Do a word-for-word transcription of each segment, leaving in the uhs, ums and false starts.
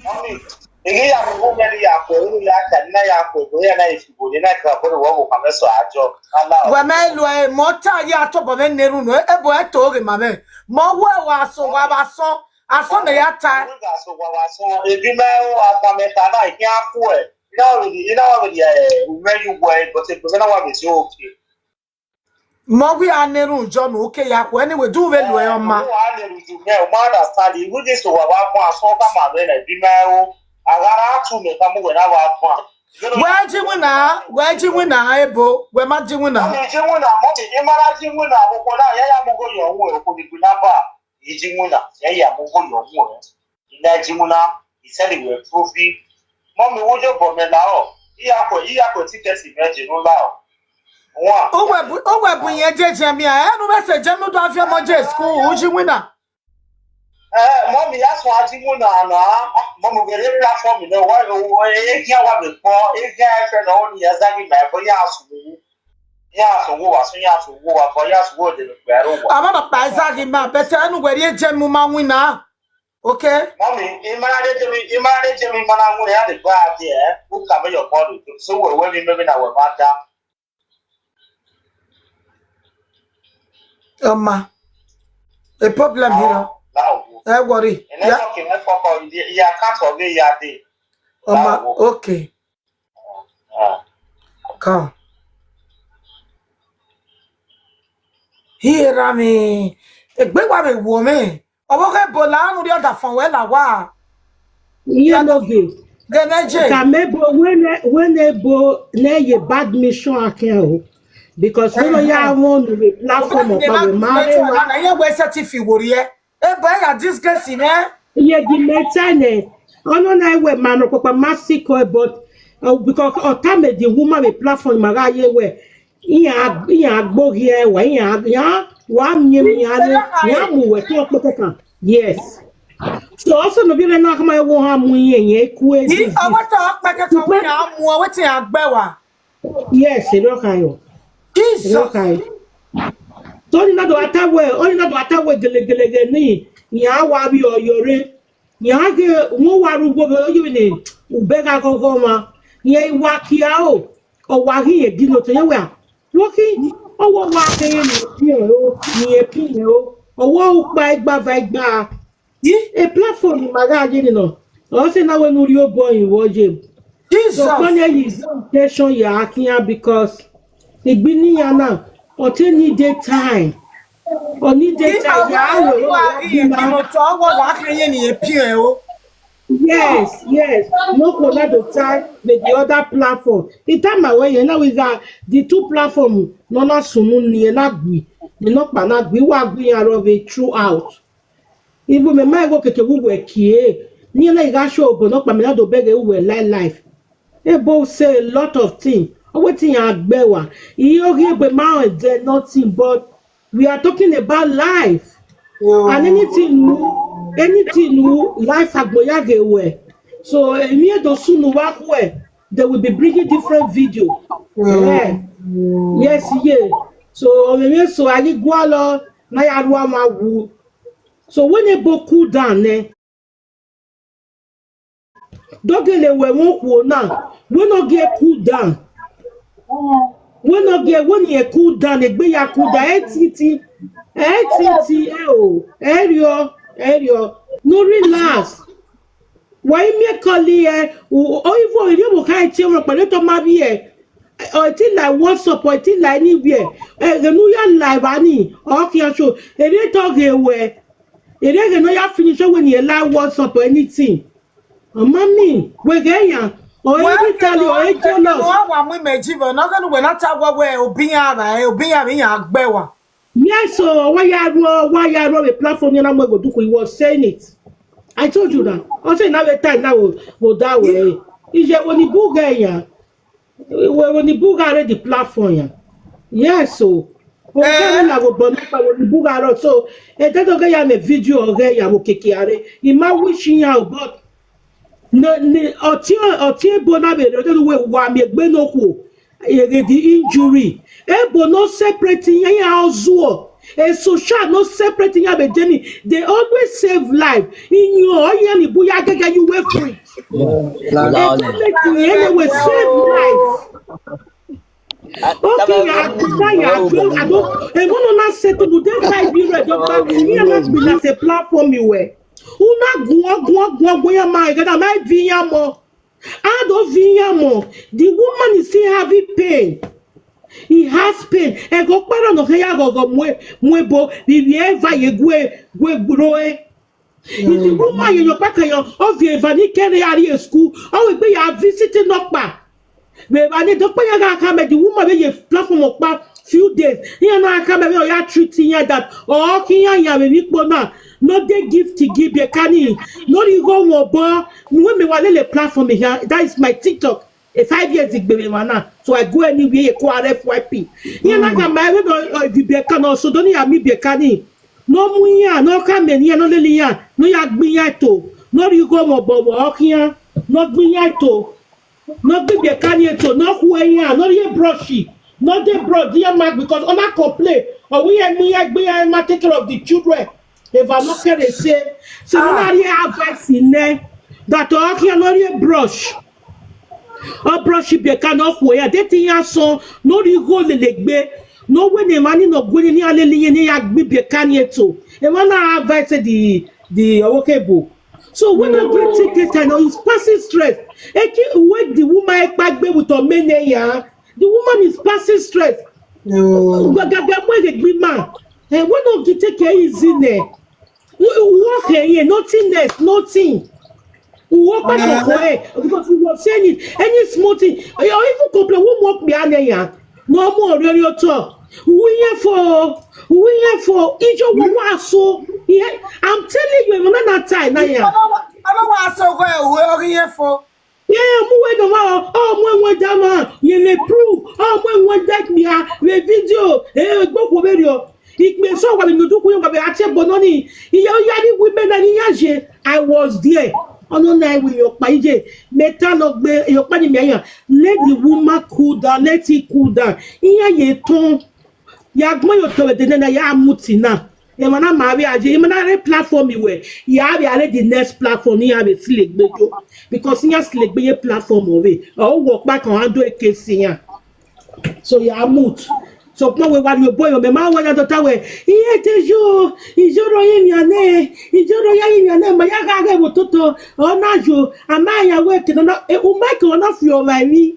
Mọmi, I ghi ya rhurhu mwẹ ne I ya kue, unu ya ta, ne I na ya kue, ebo hia na i fi bo, ne I na ka bọrọ wẹ ọvbokhan mwẹ sẹ ajọ. Ala o. Wẹ mẹ lu ẹ, mọ ta ya tobọ mwẹ ne erhunmwu, ebo ẹ to ghe ma mwẹ. Mọ wẹ wa so wa vbe asọn, asọn mẹ ya ta. Wẹ gha so wa vbe asọn, ebi mẹ o, agbọn mẹ ta na, I khian kue. I na wa vbe, I na wa vbe, eh, umẹ yu wẹ, but ebe mẹ na wa vbe so oke. Mọ wẹ a na erhunmwu jọ ne u ke ya kue, anyway, du vbe lu ẹ ọma. Wa na erhunmwu jọ mwẹ, u ma understand, I wi this wa wa kue, asọn ọba ma vbe na, ebi mẹ o. A gha ra tu mẹ ka mu wẹ na wa kue. Wẹ ji winna, wẹ ji winna, ebo, wẹ ma ji winna. Mọmi, ji winna, mọmi, I ma na ji winna, ọkpọkpọ na, ya ya mu gho yọ wu ẹ, okhuo ni gbe namba, I ji winna, ya ya mu gho yọ wu ẹ. I na ji winna, I sẹrriọ wẹ proof. Mọmi, wo yo bọ mẹ lahọ, I ya kue, I ya kue ticket mẹ je nu lahọ. Wa. Uwẹ bu, uwẹ bu yẹn je jẹ mia, ẹ nu vbe sẹ jẹ mu do afi ọmọ je school, u ji winna. Eh, mọmi, ya suẹn a ji winna na, ah, mọmi, vbe rre platform nẹ, wa, e khian wa vbe kpọ, e khian ẹfẹ nọ, ọ ni ya zaghi ma ẹbọ, ya sunu. Ya sunu wa, sunu ya sunu wa, bọ ya sunu de ne kpẹ aro wa. Ọmọ nọ kpa zaghi ma, but ẹ nu wẹ rhie jẹ mu ma winna. Okay. Mọmi, I ma na rhie jẹ mi, I ma na rhie jẹ mi, I ma na winna, ya de gba a die, eh, u ka vbe yọ bọọlu, so wẹ wẹ vbe mẹ vbe na wẹ ma da. Ọma. A problem here. Ẹ worry. Ya. Ọma, okay. Come. Here me. Egbe wa vbe wo mwẹ. Ọvbokhan ebo la unu rhie ọdafọn wẹ la wa. Iye no ghe. Ghe ne je. Ka mẹ ebo, wẹ ne, wẹ ne ebo ne ye bad mission akhian o. Because wẹ no ya wọn nu vbe platform ọkpa vbe ma rre wa. Na ye wẹ sẹtin fi wo rhie. Ebo ya disgrace nẹ. Iye gi mẹ ta nẹ. Ọnọ na wẹ ma nọ kpakpa ma sikẹ, but, uh, because ọ tama the woman vbe platform ma gha ye wẹ. Iran, iran gbe oghiẹ wa, iran, iran wa miẹn iran re, iran mu wẹ to ọkpẹkẹkan. Yes. So also no be na khama wo ha mu iran yẹn ku e. Ọwọ to ọkpẹkẹkan wẹ iran mu, wetin iran gbe wa? Yes, erriọ khan yo. Jesus. Erriọ khan yo. So oni na do ata wẹ, oni na do ata wẹ gelegele ni, iran wa vbi ọyọ re. Iran ghe wọn wa ru ugbo vbe oyo ne ubẹgha ghọghọ ọmwa. Iran i wa kia o, ọ wa ghi rẹn ginotọ, iran wẹẹ, wẹ khin, ọ wẹ wa kere ne iran piẹn o, ne iran piẹn o, ọ wẹ ukpa igba va igba. A platform ma gha ye ni nọ, ọ sẹ na wẹ ne u rhie obọ rin vbe ọ ye. Jesus. So, kọni ẹ yi intention ya khian because igbini iran na, ọ te need time. Ọ need time, ya wẹ, ọ wa ghi rẹn ginotọ, ọ wẹ wa kere ne iran piẹn o. Yes, yes. No kona do tie with the other platform. It time I went, you know, we got the two platform. No na sunu ni na gui. Ni no kpa na gui, wa gui ya rove throughout. Even me ma go keke wu wẹ kie. Ni na I gha show obo no kpa me na do bẹghe wu wẹ life life. Ebo say a lot of things. Ọ wetin ya gbe wa. I oghi egbe ma rẹn dẹ nothing, but we are talking about life. And anything nu, anything nu, life agbọn ya ghe wẹ. So, emwi edo sunu wa khuẹ, they will be bringing different video. Yeah. Yes, yeah. So, emwi so, a ghi gualọ, na ya ru ama wu. So, when ebo cool down, eh, dọgele wẹ vbe okhuo na, wẹ ne ọ gie cool down. Wẹ ne ọ gie, wẹ ne irẹn cool down, egbe ya cool down, ẹ titi, ẹ titi, ẹ o, ẹ rriọ, ẹ rriọ. No relax. Wa i miẹn call ẹ, o, o, even erriọ vbe okha tie ọmọ kpẹlẹ tọ ma vbiẹ, ọ ti la WhatsApp, ọ ti la anywhere. Ẹghẹ ne u ya la evba ni, ọ khian show. Erriọ tọ ghe wẹ. Erriọ ẹghẹ ne ọ ya finish, ọ wẹ ne irẹn la WhatsApp or anything. Ọ ma mean, wẹ ghẹ yan, ọ i ri tali, ọ i jealous. Wa wa mu imẹ ji vbe, ne ọ ghẹ ne uwẹ na ta wẹ wẹ obi iran ra, obi iran vbe iran gbe wa. Yes, so, ọ wa ya ru, ọ wa ya ru vbe platform ya na mu ẹgoduku, he was saying it. I told you that. Ọ sẹ na vbe ta na wo, wo da wẹ. Iye wo ni bu ghẹ yan. Wẹ, wẹ ni bu gha rre the platform ya. Yes, so. Okẹre na wo bọ na pa wo ni bu gha rrọọ. So, ẹ te do ghe ya mẹ video ọghẹ ya vbe okiekie a rre. I ma wish iran o, but ne, ne, ọtiẹn, ọtiẹn ebo na vbe rre, ọ te do wẹ wa miẹn egbe ne okhuo. Eghe the injury. Ebo no separate iran, iran ọ zuọ. A social no separate iran vbe Jenny. They always save life. Iyan ọ iran ni bu ya gẹgẹ you were free. They don't let iran we save life. Okay, ya gba ya gbe ado. Emo no na settle, u de five euro do ba iran na gbila se platform iwẹ. Una guan guan guan guan ya ma gada ma vi iran mọ. A do vi iran mọ. The woman is still having pain. He has pain. Ẹghẹ ọkpa na nọ khe ya ghọghọ mu ebo vbe ivbi eva ye gue gue gburore. Iti gu ma ye yọ kpaka yọ, ọ viọ eva ni kẹre a rrie school, ọ wegbe ya visit nọkpa. Vbe evba ni dọkpa ya gha khama the woman vbe ye platform ọkpa few days, iran na khama vbe ọ ya treat iran that ọ khin iran yan vbe emwi kpo na, no dey gift gi Biekani, no rhie igho mwẹ obọ, ne uwẹ mẹ wa lele platform hia, that is my TikTok. A five years igbe vbe emwa na, so I go anywhere ye ko R F Y P. Iran na khama vbe no, ọ, Biekani ọ so do ni ya miẹn Biekani. Ne ọ mu iran, ne ọ khama ne iran, ne ọ lele iran, ne ọ ya gbe iran eto, ne ọ rhie igho mwẹ obọ vbe ọ khian, ne ọ gbe iran eto, ne ọ gbe Biekani eto, ne ọ khu iran, ne ọ rhie brush, ne ọ de brush iran ma because ọ na complain, ọ wẹ iran mu iran gbe iran ma take care of the children. Eva no kere se, se no na rhie advice nẹ, that ọ khian ne ọ rhie brush. Ọ brush Biekani ọ khu iran, de te iran sọn, ne ọ rhie igho lele egbe, ne ọ wẹ ne emwa ni ne ọ gue ne iran lele iran ne iran ya gbe Biekani eto. Emwa na advice the, the ọvbokhan ebo. So when I get ticket and is passing stress, eki uwe the woman ekpa gbe with ọ mene ya. The woman is passing stress. Gagaga mu eghe gbe ima. Eh, when I get take care easy ne. Uwo khe ye nothing less, nothing. Uwo kpa koko eh, because you was saying it, any small thing, or even complain, who more be an ya? No more really at all. Uwe ye for, uwe ye for, ijo wo wa so. Yeah, I'm telling you, no na time na ya. Ọlọ́wọ́ aṣọ ọgọ́ ẹ̀ òwe orí yẹn fo. Ye mu we dama, ọ mu ẹwẹn dama, ye vbe proof, ọ mu ẹwẹn dẹkpia vbe video, e gbokhuo vberriọ. Ikpe sẹ wa vbe miẹn odukhunmwu wa vbe a tie ẹbọ nọ ni, iye ọ ya ni women na ni iran ye. I was there. Ọ nọ na ẹvbo iyọkpa iye, mẹ ta nọ gbe iyọkpa ni mẹ yan. Let the woman cool down, let it cool down. Iran ye tọn. Ya gbẹn ye otọ vbe dede na ya mu ti na. Emwa na ma vbe a ye, emwa na rre platform iwẹ, ya vbe a rre the next platform, iran vbe slegbe yo. Because iran slegbe ye platform ọvbe. Ọ wọ ọkpa kan a do eke si iran. So ya mut. Sokpan wẹ wa rhie obọ yọ, mẹ ma wẹ ya dọta wẹ, iye te yo, iye rọ ye wian nẹ, iye rọ ya ye wian nẹ, ma ya gha ghẹ vbe ototọ, ọ na yo, a ma ya wẹ ke nọ, u ma ke ọ na fi ọmwa emwi.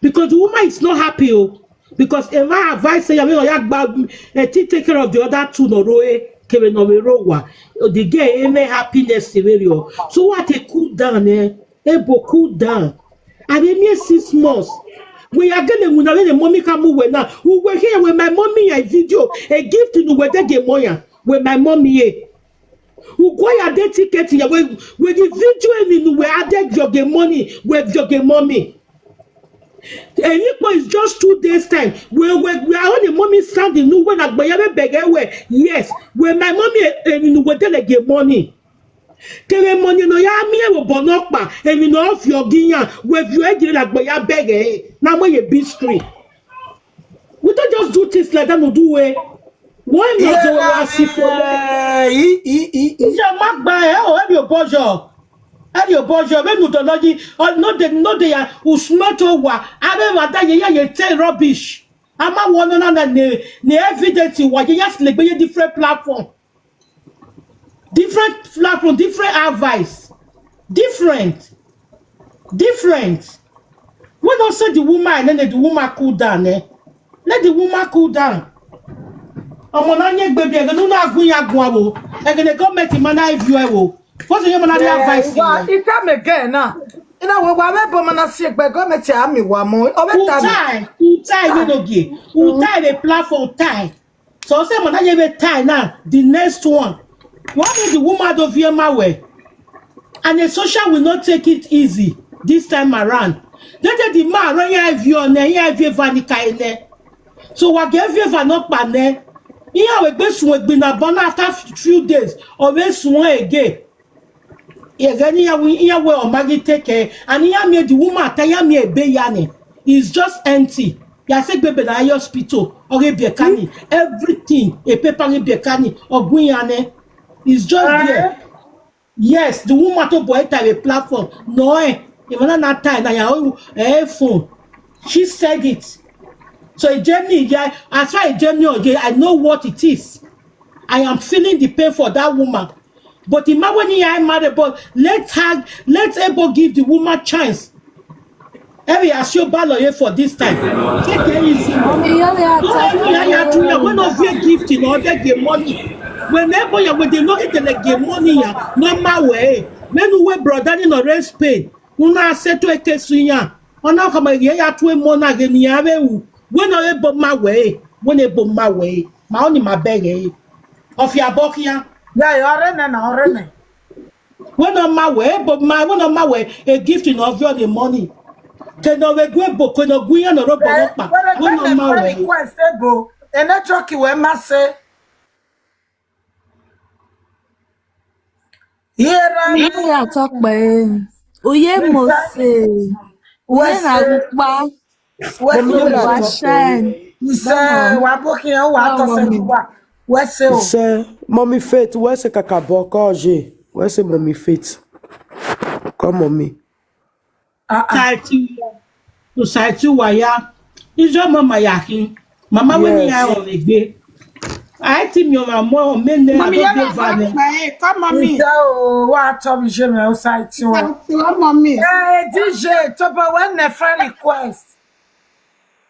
Because the woman is not happy o. Because emwa advice ya vbe ya gba eh, to take care of the other two nọ rre kevbe nọ vbe rre owa. The girl eme happiness vberriọ. So what a cool down eh? Ebo cool down. I dey near six months. We are getting when I mommy come who we now. Who we here with my mommy a video, a gift in the wedding game moya with my mommy eh. Uguọya de ticket ya we we the video eni nu we ade vioge money we vioge mommy. Enikpo is just two days time. We we we are on the mommy standing nu we na gbe ya be beg we. Yes, we my mommy eni nu we de lege money. Kere money no ya mi e wo bo no pa. Eni no fi ogi yan we vio e gire na gbe ya beg e. Na mo ye big screen. We don't just do things like that no do we. Why not do we are sick for? Iye ma gba ẹ o, ẹrì òbọjọ, ẹrì òbọjọ vbene udọlọyi, no dey no dey ya usmẹto wa avbe emwa da ye ya ye te rubbish. A ma wọ nọ na ne ne evidence wa ye ya slegbe ye different platform, different platform, different advice, different, different. We don say the woman and then the woman cool down eh. Let the woman cool down. Ọmọ na yẹn gbe bi ẹgẹ ne u na gun ya gun avo, ẹgẹ ne gọọmenti ma na view ẹ wo. Fọsẹ yẹn ma na ri advice wa. Ita me gẹ na. Ina we wa vbe bọ ma na si egbe gọọmenti a mi wa mọ. Ọ vbe ta mi. Utai, utai ye no gie. Utai the platform utai. So say ma na ye vbe tie now, the next one. What if the woman do fear my way? And the social will not take it easy this time around. Let the man run ya view on ya view vanika in there. So wa get view va no pa ne. Iya we gbe sun egbe na bona after few days. Or we sun again. Yes, any ya we iya we o magi take care. And iya me the woman ta ya me ebe ya ne. It's just empty. Ya sẹ egbe ebe na ye hospital, ọ ghe biẹ kani, everything, a paper ghi biẹ kani, ọ gu iran nẹ. It's just there. Yes, the woman to boy ta a platform. No, eh, emwa na na ta na ya, oh, eh, phone. She said it. So Jamie, yeah, as far as Jamie, oh, yeah, I know what it is. I am feeling the pain for that woman. But imagine I marry, but let her, let Ebo give the woman chance. Every asio balo ye for this time. Take it easy. Mommy, you only have No, time. Every I ya tu ya, when of your gift in order get money. When Ebo ya, when they know it, they get money ya. No matter where. When we brother in the race pay. Una se to a case ya. Ona kama ye ya tu a money again ya ve u. When no Ebo ma we. When Ebo ma we. Ma oni ma beg eh. Of your bokia. Yeah, you are in and already. Wẹ ne ọ ma wẹ, ebo ma, wẹ ne ọ ma wẹ, a gift ne ọ viọ the money. Ke ne ọ vbe gu ebo, ke ne ọ gu iran ne ọ rre obọ nọkpa. Wẹ ne ọ ma wẹ. Request ebo, ene chọki wẹ ma se. Iye ra. Iye ya tọ kpẹ. Uye Mose. Uye na gu kpa. Wẹ se o. Wa shine. Ise, wa bọ khian, wa tọ sẹ ju wa. Wẹ se o. Ise, Mommy Faith, wẹ se kakabọ, kọ je. Wẹ se Mommy Faith. Kọ Mommy. Ah, ah. Society, society wa ya. Izo mama ya khin. Mama wẹ ni ya rọnmwẹ egbe. A i ti miẹn ọmwa mu mẹ nẹ. Mommy, ya na va nẹ. Come, Mommy. Ise o, wa tọ mi je mẹ society wa. Come, Mommy. Eh, D J, to bọ wẹ ne friend request.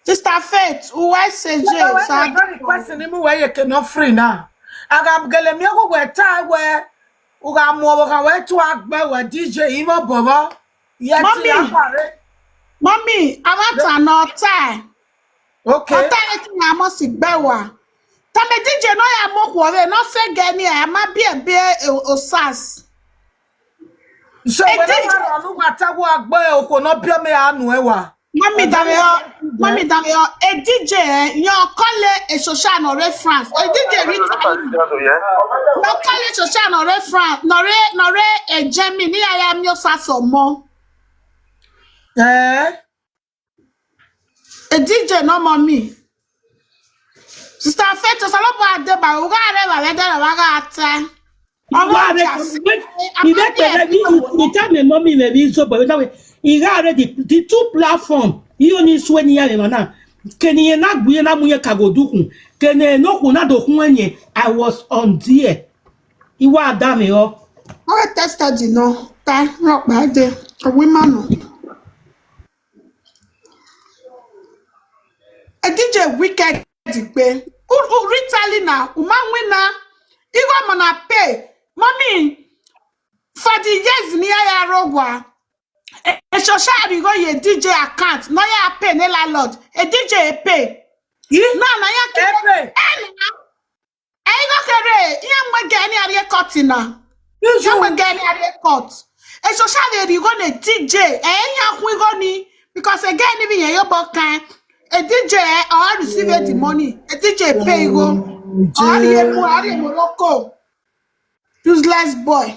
Sister Faith, uwa ise je, sir. Friend request ni mu wẹ ye ke no free na. Aga gele mi ogu wẹ ta wẹ, u gha mu ọvbokhan wẹ tu agbe wẹ D J, imo bọbọ. Ye ti Mommy, ya pare. Mommy, avata nọ ta. Okay. Ọta ẹre te iran must gbe wa. Tama D J ne ọ ya mu okhuo vbe ne ọ sẹ gẹ ni, a ma biẹ biẹ o, o sars. So, wẹ na ma rọ ne uwa ta wẹ a gbe okhuo ne ọ biẹ mẹ a nu ẹwa. Mami dame ọ, mami dame ọ, e D J, eh, yan ọ call e social ne ọ rre France. E D J Rita. Ne ọ call e social ne ọ rre France, ne ọ rre, ne ọ rre, eh, Germany, ne iran ya miẹn osa sẹ ọmọ. Eh? E D J ne ọmọ mi. Sister Faith, Osanobua deba, u gha rre evbavbe ẹdẹrẹ, wa gha ta. Ọmọ Iwa rre, Jasi, ive, ive kpẹrẹ vi, i, i tell me mommy vbe vi Izobo, ive tell me, I gha rre the, the two platform, I oni sue ne iran emwa na. Kene irẹn na gbe irẹn na mu irẹn ka ghe odukhun. Kene ne okhuo na do khun ẹyẹn, I was on there. I wa da mwẹ ọ. Ọ ghe test study nọ, ta rọkpa dee, ọ wẹ ima nọ. E D J wicked gbe. U, u, Rita Lina, u ma winna. Igho ọmọ na pay. Mommy, for the years ne I ya rre owa, e, e social rhie igho ye D J account, ne ọ ya pay ne landlord. E D J pay. Ih? Na, na ya ke pay. Eh, na. Ẹ i gho kherhe, iran mu ẹgẹ ne a rrie court na. Iran mu ẹgẹ ne a rrie court. E social vbe rhie igho ne D J, ẹ, iran khu igho ni, because ẹgẹ ne ivbi yẹn ye obọ kan, e D J, ẹ, ọ receive the money, e D J pay igho. Ọ rhie mu, ọ rhie Morocco. Useless boy.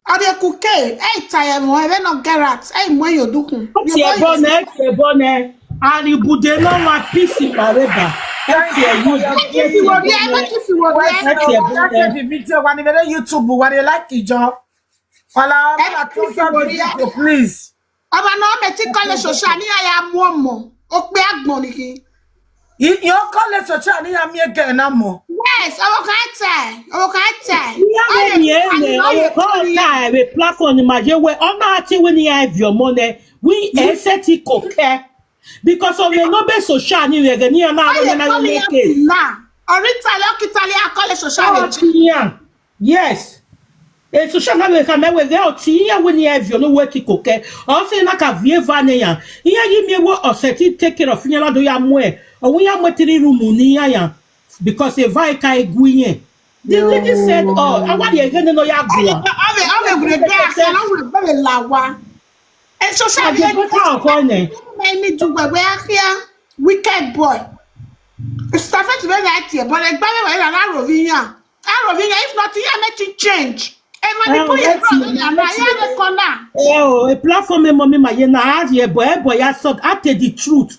Ọ rhie kuke, ẹ i ta ẹmwẹ ẹmwẹ nọ get out, ẹ i mu ẹyọ dukhun. Ẹ tie ẹbọ nẹ, ẹ tie ẹbọ nẹ. Aribude nọ wa peace kpareba. Ẹ tie ẹbọ nẹ. Ẹ tie ẹbọ nẹ. Like the video, wa ni vbe YouTube, wa ni like ijọ. Wala, wala, please. Ọba nọ mẹ ti call e social ni a ya mu ọmọ. Okpia agbọn ni khin. I, I ọ call e social ni a miẹn ẹgẹ na mọ. Yes, ọvbokhan ta, ọvbokhan ta. Iran vbe miẹn ẹre, ọvbokhan ta vbe platform ni ma ye wẹ, ọ na tie wẹ ne iran viọ ọmọ nẹ, wẹ ẹ sẹtin kokẹ. Because of the no be social ni vbe ẹghẹ ne iran na rre na ye case. Na, ọ rre Italy, ọ ke Italy, a call e social. Ọ tie iran. Yes. E social na vbe khama wẹ ghẹ ọ tie iran wẹ ne iran viọ ne uwu ẹtin kokẹ. Ọ sẹ na ka viọ eva ne iran. Iran ye miẹn wẹ ọ sẹtin take care of iran, na do ya mu ẹ. Ọ wẹ iran mu three room ne iran ya. Because eva ka gu iran. The lady said, "Oh, I want you again, no ya gu." Ave, ave, ave, ave, ave, la wa. E social media. Many do we, we are here. Wicked boy. Stafet vbe na tie, but egbe vbe na aro vbe iran. Aro vbe iran, if not, iran make it change. E manipulate, eh, bro, that's it. Iran na, iran na corner. Eh, oh, e platform e mommy ma ye na, a ye boy, eh, boy, I saw, I tell the truth.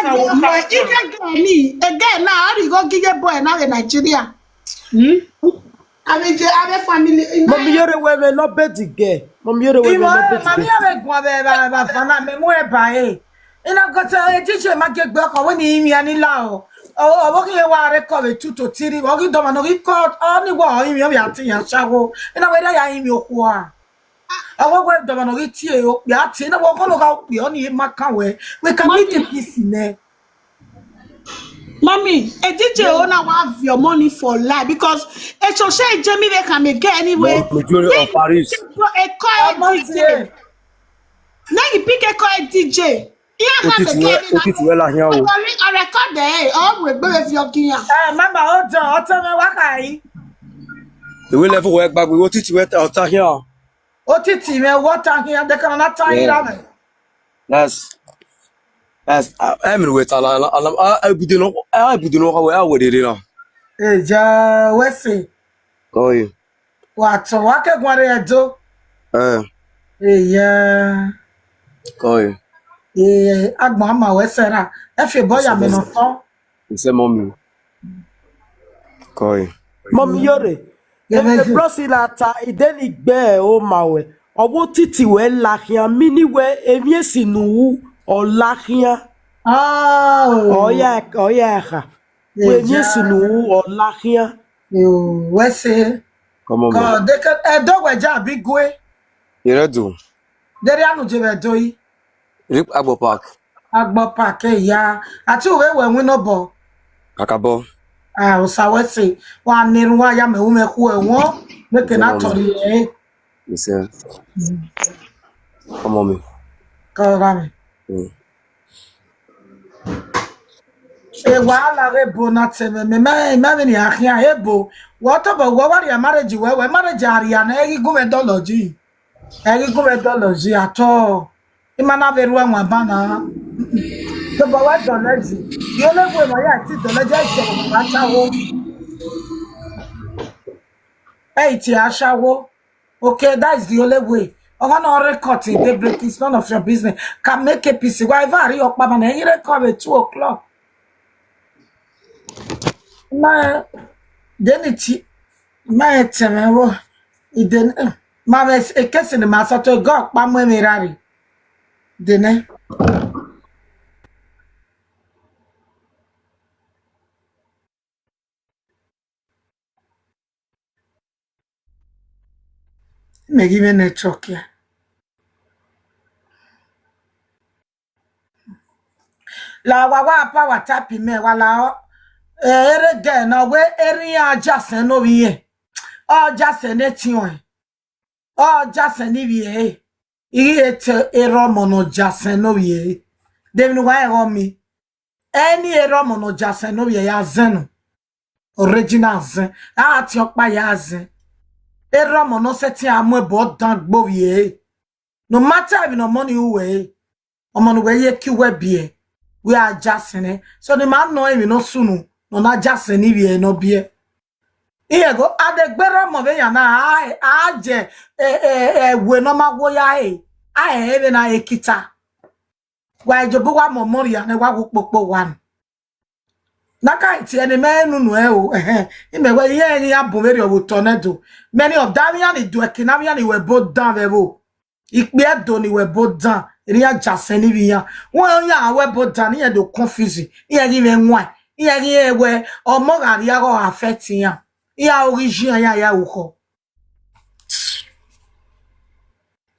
Ige girl ni, ege na, ọ righo gige boy na vbe Nigeria. Hmm? Avbe je, avbe family. Mọmi Iyore wẹ mwẹ ne ọ bedi gẹ. Mọmi Iyore wẹ mwẹ ne ọ bedi gẹ. Mami ya vbe guan vbe vbe vbe fana mẹ mu eba e. Ina gọtẹ e DJ ma gie gbe ọkọ wẹ ne I miẹn ni la o. Ọ vbe ghi wa rre kọ vbe two to three, ọ ghi dọmwa ne ọ ghi kọ, ọ ni wẹ ọ rinmwian vbe a te yan ashawo. Ina wẹ da ya rinmwian okhuo a. Ọ wẹ wẹ dọmwa ne ọ ghi tie okpia tie, ina wẹ ọgọnọ gha okpia, ọ ni ma kan wẹ. We can make a peace nẹ. Mommy, a D J owner wa have your money for life because a social Jamie they can make anyway. Majority of Paris. A call D J. Now you pick a call D J. Yeah, have a Otiti wẹ, otiti wẹ la hian o. Or record there. Oh, we go with your gear. Eh, mama, hold on. Ọtọ mẹ wa ka yi. Ìwé lẹ́fù wẹ gbàgbé, otiti wẹ ọta hian. Otiti mẹ wọta hian, de kana na ta ira mẹ. That's, that's, uh, I mean, wait, ala, ala, ala, uh, I be doing, I be doing, I wear it, you know. Eja, we say. Oh, yeah. Wa tọ, wa ke guan rre Ẹdo. Eh. Eya. Oh, yeah. Eh, agbọn ama wẹ sẹra. Ẹ fi ebo ya mẹ nọ tọ. Ise mọmi. Kọe. Mọmi Iyore. Eve bros la ta, ide ni gbe oma wẹ. Ọ wẹ otiti wẹ la khian, mini wẹ emwi esi ne u ru, ọ la khian. Ah, oh. Ọ ya, ọ ya kha. Wẹ emwi esi ne u ru, ọ la khian. Yo, wẹ se. Come on, man. Kọ, de ke, Ẹdo wẹ ja abi gue. Yẹrẹ do. Deri anu je vbe Ẹdo yi. Rip Agbo Park. Agbo Park, eh, ya. Ati u vbe wẹ winna obọ. Kakabọ. Ah, osa wẹ se. Wa ne erhunmwu ya mẹ ru mwẹ khu ẹwẹn, mẹ ke na tọrọ irẹn. Ise. Ọmọ mi. Kọ gha mẹ. Mm. E wa la ghe ebo na te mẹ, mẹ, mẹ, mẹ vbe ni a khian ebo. Wẹ tobọ wẹ wa rhie marriage wẹ, wẹ marriage a rhia nẹ, ẹ ghi gu mwẹ dọlọ ji. Ẹ ghi gu mwẹ dọlọ ji at all. I ma na vbe rhie ẹwaẹn ban na. Tobọ wẹ dọlọ ji. The only way ma ya ti dọlọ ji, ẹ jẹ ma ta wo. Ẹ i tie ashawo. Okay, that is the only way. Ọmọ na record in daybreak, it's none of your business. Can make a peace. Why ever are you up, man? You record at two o'clock. Ma, then it, ma, it's a man. Then, ma, it's a case in the master to go, pa mu emirari. Then, eh? Mẹ ghi vbe network ya. La wa wa pa wa tap mẹ wa la ọ, eh, ere gẹ na wẹ erriọ iran Jason ne ovbi irẹn. Ọ Jason ne etiọnrẹn. Ọ Jason ne ivbi ẹre. I ghi te erha ọmọ ne ọ Jason ne ovbi ẹre. De emwi ne uwa rẹn ghe ọ miẹn? Ẹni erha ọmọ ne ọ Jason ne ovbi ẹre ya zẹn nọ. Original zẹn. A tie ọkpa ya zẹn. Erha ọmọ ne ọ sẹtin a mu ẹbọ dan gbe ovbi ẹre. No matter emwi ne ọmọ ni ru wẹ ẹre. Ọmọ ne uwẹ ye ke uwẹ biẹ, wẹ a Jason nẹ. So ne ima nọ emwi ne ọ sunu, ne ọ na Jason ne ivbi ẹre ne ọ biẹ. Iye go, a de gbe erha ọmọ vbe yan na, a, a je, e, e, ẹwe ne ọ ma wo ya re, a rẹn vbene a re kita. Wa Ijobo wa mọ ọmọ rhia nẹ, wa wo kpokpo wa nọ. Na ka tie ne mẹ nunu ẹ o, ẹhẹn. Imẹ wẹ iran, iran bun vberriọ vbe otọ nẹ do. Many of that iran ni do ẹki na, iran ni wẹ bo dan vbe ẹvbo. Ikpia Ẹdo ni wẹ bo dan, erriọ iran Jason ni vbe iran. Wẹ iran wẹ bo dan, ne iran do confuse, iran ghi mwẹ wan, iran ghi rẹn wẹ ọmọ gha rhie gha affect iran. Iran oghi ji iran, iran ya ru khọ.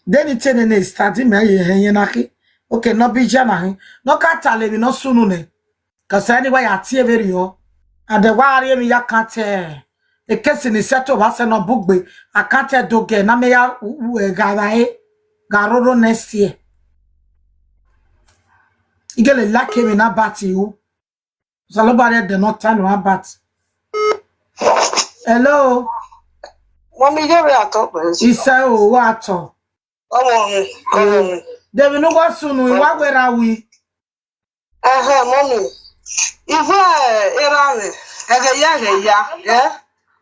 De ni te nene study mẹ ye hẹ yẹn na khin. Okay, ne ọ bi iye na khin. Ne ọ ka tale emwi ne ọ sunu nẹ. Cause ẹni wa ya tie vberriọ. And wa rhie emwi ya kan te. Ekesi ni sẹto vbe asẹ ne ọ bugbe, akatẹ do gẹ ne a mẹ ya gha vba re, gha roro next year. I gele like emwi ne Albert ru. Osanobua rre ẹdẹ ne ọ ta nọ Albert. Hello. Mummy, ye vbe atọ kpẹrẹ. Isẹ o, wa atọ. Ọmọ mwẹ, ọmọ mwẹ. De emwi ne uwa sunu, I wa werriẹ wi. Ẹhẹn, mummy. Ivẹ erha mwẹ, ẹghẹ ya, ẹghẹ ya, ẹ?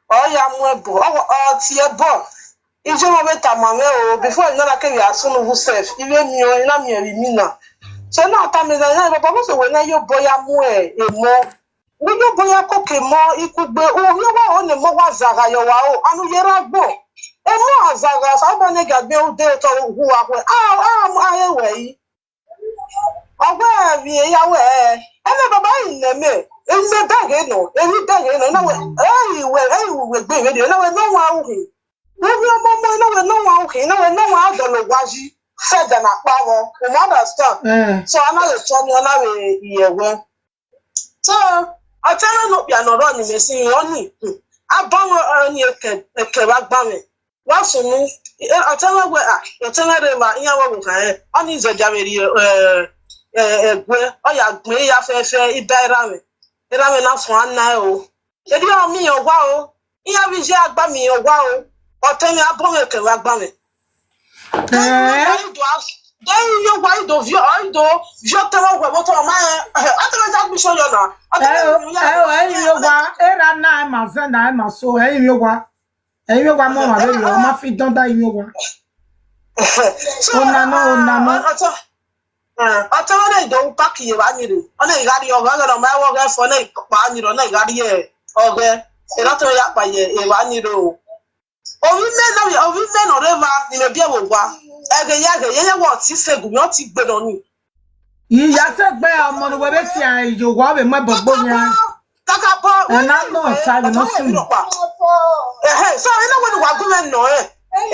Ọ ya mu ẹbọ, ọ, ọ tie ẹbọ. Iye mwẹ vbe tama mwẹ o, before I na kevbe a sunu vbe self, I vbe miẹn ọẹn, I na miẹn vbe imina. So na tama mwẹ na, I na baba vbe sẹ wẹ na ye obọ ya mu emọ. Vbe ye obọ ya koko emọ, I kugbe, u miẹn owa ọnii, emọ wa zagha ye owa o, anu ye rre agbọn. Emọ a zagha, Osanobua ne gia gbe ude otọ uwa khuẹ. A, a, a he wẹ yi. Ọ wẹ vbe ya wẹ, ẹmwẹ baba i nẹ mẹ, emwi bẹghe nọ, emwi bẹghe nọ, na wẹ, ẹ i wẹ, ẹ i wẹ egbe vberriọ, na wẹ ne ọmwa ru khin. Vbe ọmọmọ, na wẹ ne ọmwa ru khin, na wẹ ne ọmwa dọlọ owa yi, fẹdẹ na kpa vbọ, u ma understand. Eh. So, a na vbe tọ ọnii, ọ na vbe ye ẹwẹ. So, ọtẹn mwẹ ne okpia ne ọ rrọọ ne imẹ sin ọnii, hmm, abọ mwẹ ọnii ẹkẹ, ẹkẹ vbe agba mwẹ. Wa sunu, eh, ọtẹn mwẹ wẹ, ah, ọtẹn mwẹ rre evba, iran vbe ọvbokhan rẹn, ọnii zẹdẹ vbe rrie, eh, eh, ẹguẹ, ọ ya gbẹn ya fẹfẹ, iba erha mwẹ, erha mwẹ na suẹn na o. Erriọ ọ miẹn owa o, iran vbe iye agba miẹn owa o, ọtẹn mwẹ abọ mwẹ ẹkẹ vbe agba mwẹ. Eh. Wa i do a-, de iye owa i do viọ, ọ i do viọ ọtẹn mwẹ wẹ vbe otọ ma, eh, ọtẹn mwẹ ya gbe iṣan yọ na. Ọtẹn mwẹ Ẹ o, ya ẹ o, ẹ i miẹn owa, erha na ẹ ma zẹ na ẹ ma so, ẹ i miẹn owa. Ẹ i miẹn owa mọ ọmwa vberriọ, ọ ma fi dandan i miẹn owa. So, Ona nọ, ona nọ. Ọtẹn, eh, ọtẹn mwẹ na i do ru park ye evba ni rre. Ọ na i gha rrie ọghẹ, ọ ghẹ ne ọ ma ẹvbo ọghẹ fo, ọ na i kpa ni rre, ọ na i gha rrie ọghẹ. Erha ọtẹn mwẹ ya kpa ye evba ni rre o. Ovbi mẹ na, ovbi mẹ ne ọ rre evba, ne imẹ biẹ vbe owa. Ẹghẹ ya, ẹghẹ ya, ya wẹ ọtẹn sẹ gu mwẹ, ọtẹn gbe nọ ni. I ya sẹ gbe ọmọ ne uwẹ vbe si a ye owa, ọ vbe mu ẹbọ gbe yan. Kakabọ, kakabọ, Ẹ na nọ ta vbe nọ sunu. Ẹhẹ, so, I na wẹ ne uwa gu mwẹ nọ rẹn.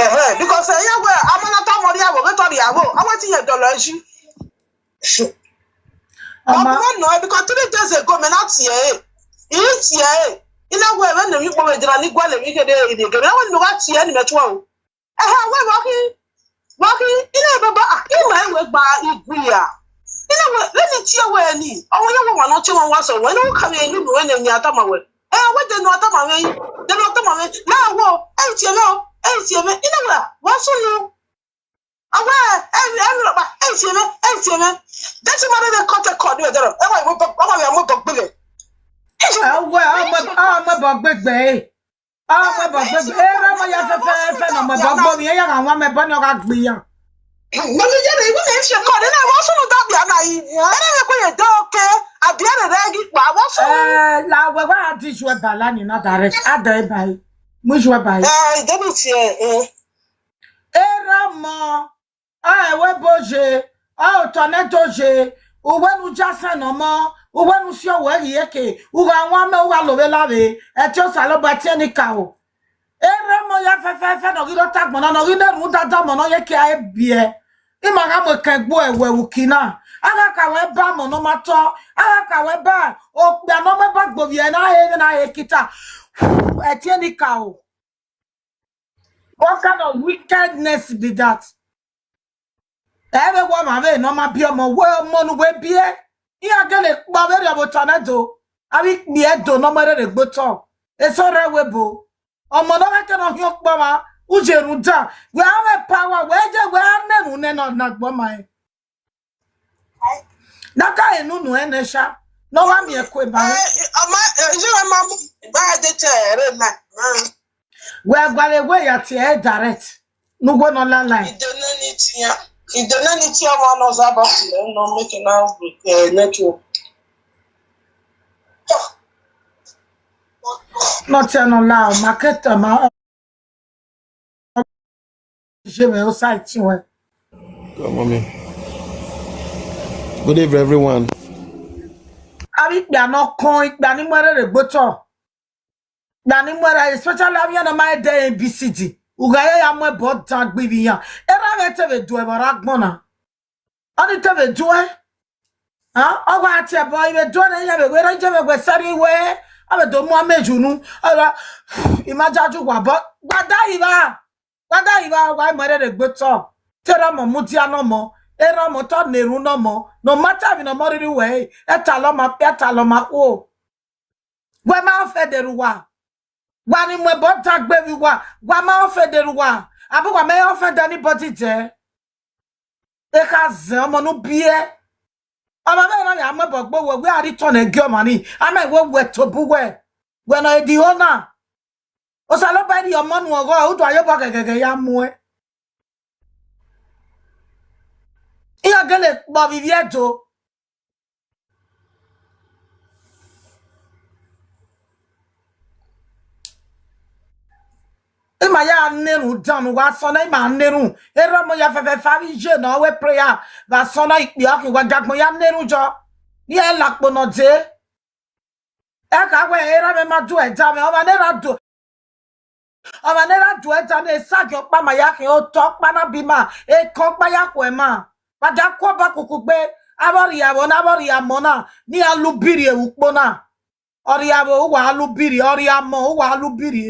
Ẹhẹ, because, eh, ya wẹ, a ma na ta ọmọ rhie avbe, ọ ghẹ tọ rhie avbe, a wẹ te irẹn dọlọ yi. Ọ ma Ọmọ nọ, because three days ago, mẹ na tie ẹre. I tie ẹre. I na wẹ, vbene emwi kpo vbe jena ni gualọ emwi kherhe, I rhie ghe. Mẹ na wẹ ne u gha tie ẹre ne imẹ tuẹ o. Ẹhẹ, wẹ vbe ọ khin, vbe ọ khin, I na baba, ah, I ma wẹ gba igui ra. I na wẹ, vbene I tie wẹ ni, ọ wẹ ya wẹ ọmwa ne ọ tie ọmwa wa sẹ wẹ, I na wẹ ka vbe enu nu ẹn ne emwi a tama wẹ. Ẹ, wẹ de ne ọ tama mwẹ, de ne ọ tama mwẹ. Na wo, ẹ i tie mwẹ o, ẹ i tie mwẹ. I na wẹ, wa sunu. Awa, ẹ, ẹ, ẹ, rhọkpa, ẹ tie mwẹ, ẹ tie mwẹ. Desi ma rre cut call ni ẹdẹrọ. Ẹ wa mu bọ, wa mu bọ gbe mwẹ. Ẹ wẹ, ọ mu, ọ mu ẹbọ gbe gbe. Ọ mu ẹbọ gbe gbe. Erha ọmọ ya fẹfẹfẹ ne ọ mu ẹbọ gbe ovbi iran, ya gha wan mẹ ẹbọ ni ọ gha gbe iran. Mami, ye ne iwu ne ẹ tie call, ne wa sunu da bia na yi. Ẹ na vbe kue ye do ke, a bia rre rẹ ghi kpa, wa sunu. Eh, la wẹ wa di ju ẹba la ni na direct, a dẹ ẹba yi. Mu ju ẹba yi. Eh, David, eh, eh. Erha ọmọ, a ẹvbo ebo ye, a otọ ne do ye, uwẹ ne u ya sẹ ne ọmọ, uwẹ ne u si owẹ rhie eke, u gha wan mẹ, u gha lovbe lavbe, ẹtin Osanobua, ẹtin enikaro. Erha ọmọ ya fẹfẹfẹ ne ọ ghi rre otọ agbọn na, ne ọ ghi na rhunmwuda da ọmọ ne ọ ye eke a biẹ. Ima gha mu ekẹn gbe uwẹ vbe uki na. A gha ka wẹ ba ọmọ ne ọ ma tọ, a gha ka wẹ ba okpia ne ọ mu ẹbọ gbe ovbi ẹre na he vbene a he kita. Ẹtin enikaro. What kind of wickedness be that? Ẹ vbe wẹ ọmwa vbe ne ọ ma biẹ ọmọ, wẹ ọmọ ne uwẹ biẹ. Iran gele kpọ vberriọ vbe otọ ne do. Avbe ikpia Ẹdo ne ọ mu ẹre rre gbe otọ. Eso rre ẹvbo ebo. Ọmọ ne ọ ghẹ ke ne ọ hiẹn ọkpọ mwa, u ye rhunmwuda. Wẹ a mwẹ power, wẹ je, wẹ a nẹ erhunmwu nẹ ne ọ na gbe ọmwa rẹn. Na ka enu nu ẹnẹ sha, ne ọ wa miẹn ẹko eba mwẹ. Eh, ọmọ, eh, iye mwẹ ma mu, ba de te ẹre na. Ah. Wẹ gualọ wẹ ya tie ẹre direct, ne uwu nọ la line. Ide neni tian, ide neni tian wa nọ za bọ si nọ make na, eh, network. Nọ tian nọ la, ọ ma ke tama. Ye mwẹ osa ẹtin wẹ. Come on, man. Good evening, everyone. Avbe ikpia ne ọ kọn, ikpia ni mu ẹre rre gbe otọ. Ikpia ni mu ẹre, especially avbe iran ne ọ ma de A B C D. U gha ya ya mu ẹbọ dan gbe ivbi iran. Erha mwẹ te vbe do ẹmwẹ ọre agbọn na. Ọnii te vbe do ẹn. Ah, ọ wa tie ẹbọ, I vbe do ẹn ne iran vbe wẹ, erha iye mwẹ wẹ sẹrriọ wẹ, Avbe do mu amẹ yu unu, ọ ra, I ma jaja uwa, but wa da yi vba, wa da yi vba, wa mu ẹre rre egbe otọ. Te erha ọmọ mudia ne ọmọ, erha ọmọ te ọ na erhunmwu ne ọmọ, no matter emwi ne ọmọ rhirhi wẹ ẹre, ẹtalọ ma kpia, ẹtalọ ma khuo. Wẹ ma offend erha uwa. Wa ni mu ẹbọ dagbe vbe uwa, wa ma offend erha uwa, abe wa ma offend anybody dẹ. Ekha zẹ ọmọ ne u biẹ. Ọmọ vbe na ya mu ẹbọ gbe uwẹ, wẹ a rhie otọ ne ẹgie ọmwa ni, a ma wẹ wẹ tobọ uwẹ, wẹ ne ọ di ho na. Osanobua rhie ọmọ nuẹn ọghọe, u do a ye obọ ghẹghẹghẹ ya muẹn. Iran gele kpọ vbe ivbi Ẹdo. Ima ya na erhunmwu dan ne uwa sọn na, ima na erhunmwu. Erha ọmọ ya fẹfẹfẹ avbe iye ne ọ ru prayer vbe asọn na, ikpia ọkhan, wa gie agbọn ya na erhunmwu yọ. Iran lakpo ne ọ dee. Ẹ ka wẹ erha mwẹ ma do ẹdẹ mwẹ, ọmwa ne erha do, ọmwa ne erha do ẹdẹ mwẹ, esagiẹn ọkpa ma ya khian, otọ ọkpa na bi ima, ekẹn ọkpa ya khuẹ ima. Wa da ku ọba kuku gbe, avbe ọ rhie avbe na, avbe ọ rhie amọ na, ne iran lu birri vbe ukpo na. Ọ rhie avbe, uwa lu birri, ọ rhie amọ, uwa lu birri.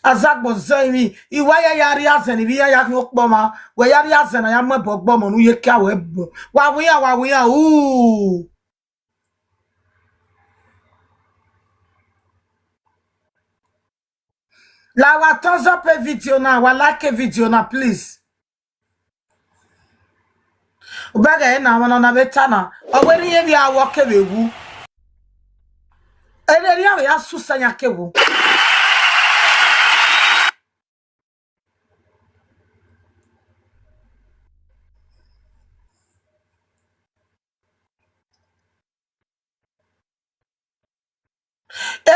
Azagbọn zẹ emwi, I wa ya ya rhie azẹn ne ivbi iran ya khian okpọ mwa, wẹ ya rhie azẹn na ya mu ẹbọ gbe ọmọ ne u ye kia wẹ bu. Wa wẹ iran, wa wẹ iran, uu. La wa thumbs up video na, wa like video na, please. Ubẹghe na, ọmwa ne ọ na vbe ta na, ọ wẹ erha irẹn vbe a wẹ ọ kevbe wu. Erha irẹn vbe a susa yan ke wu.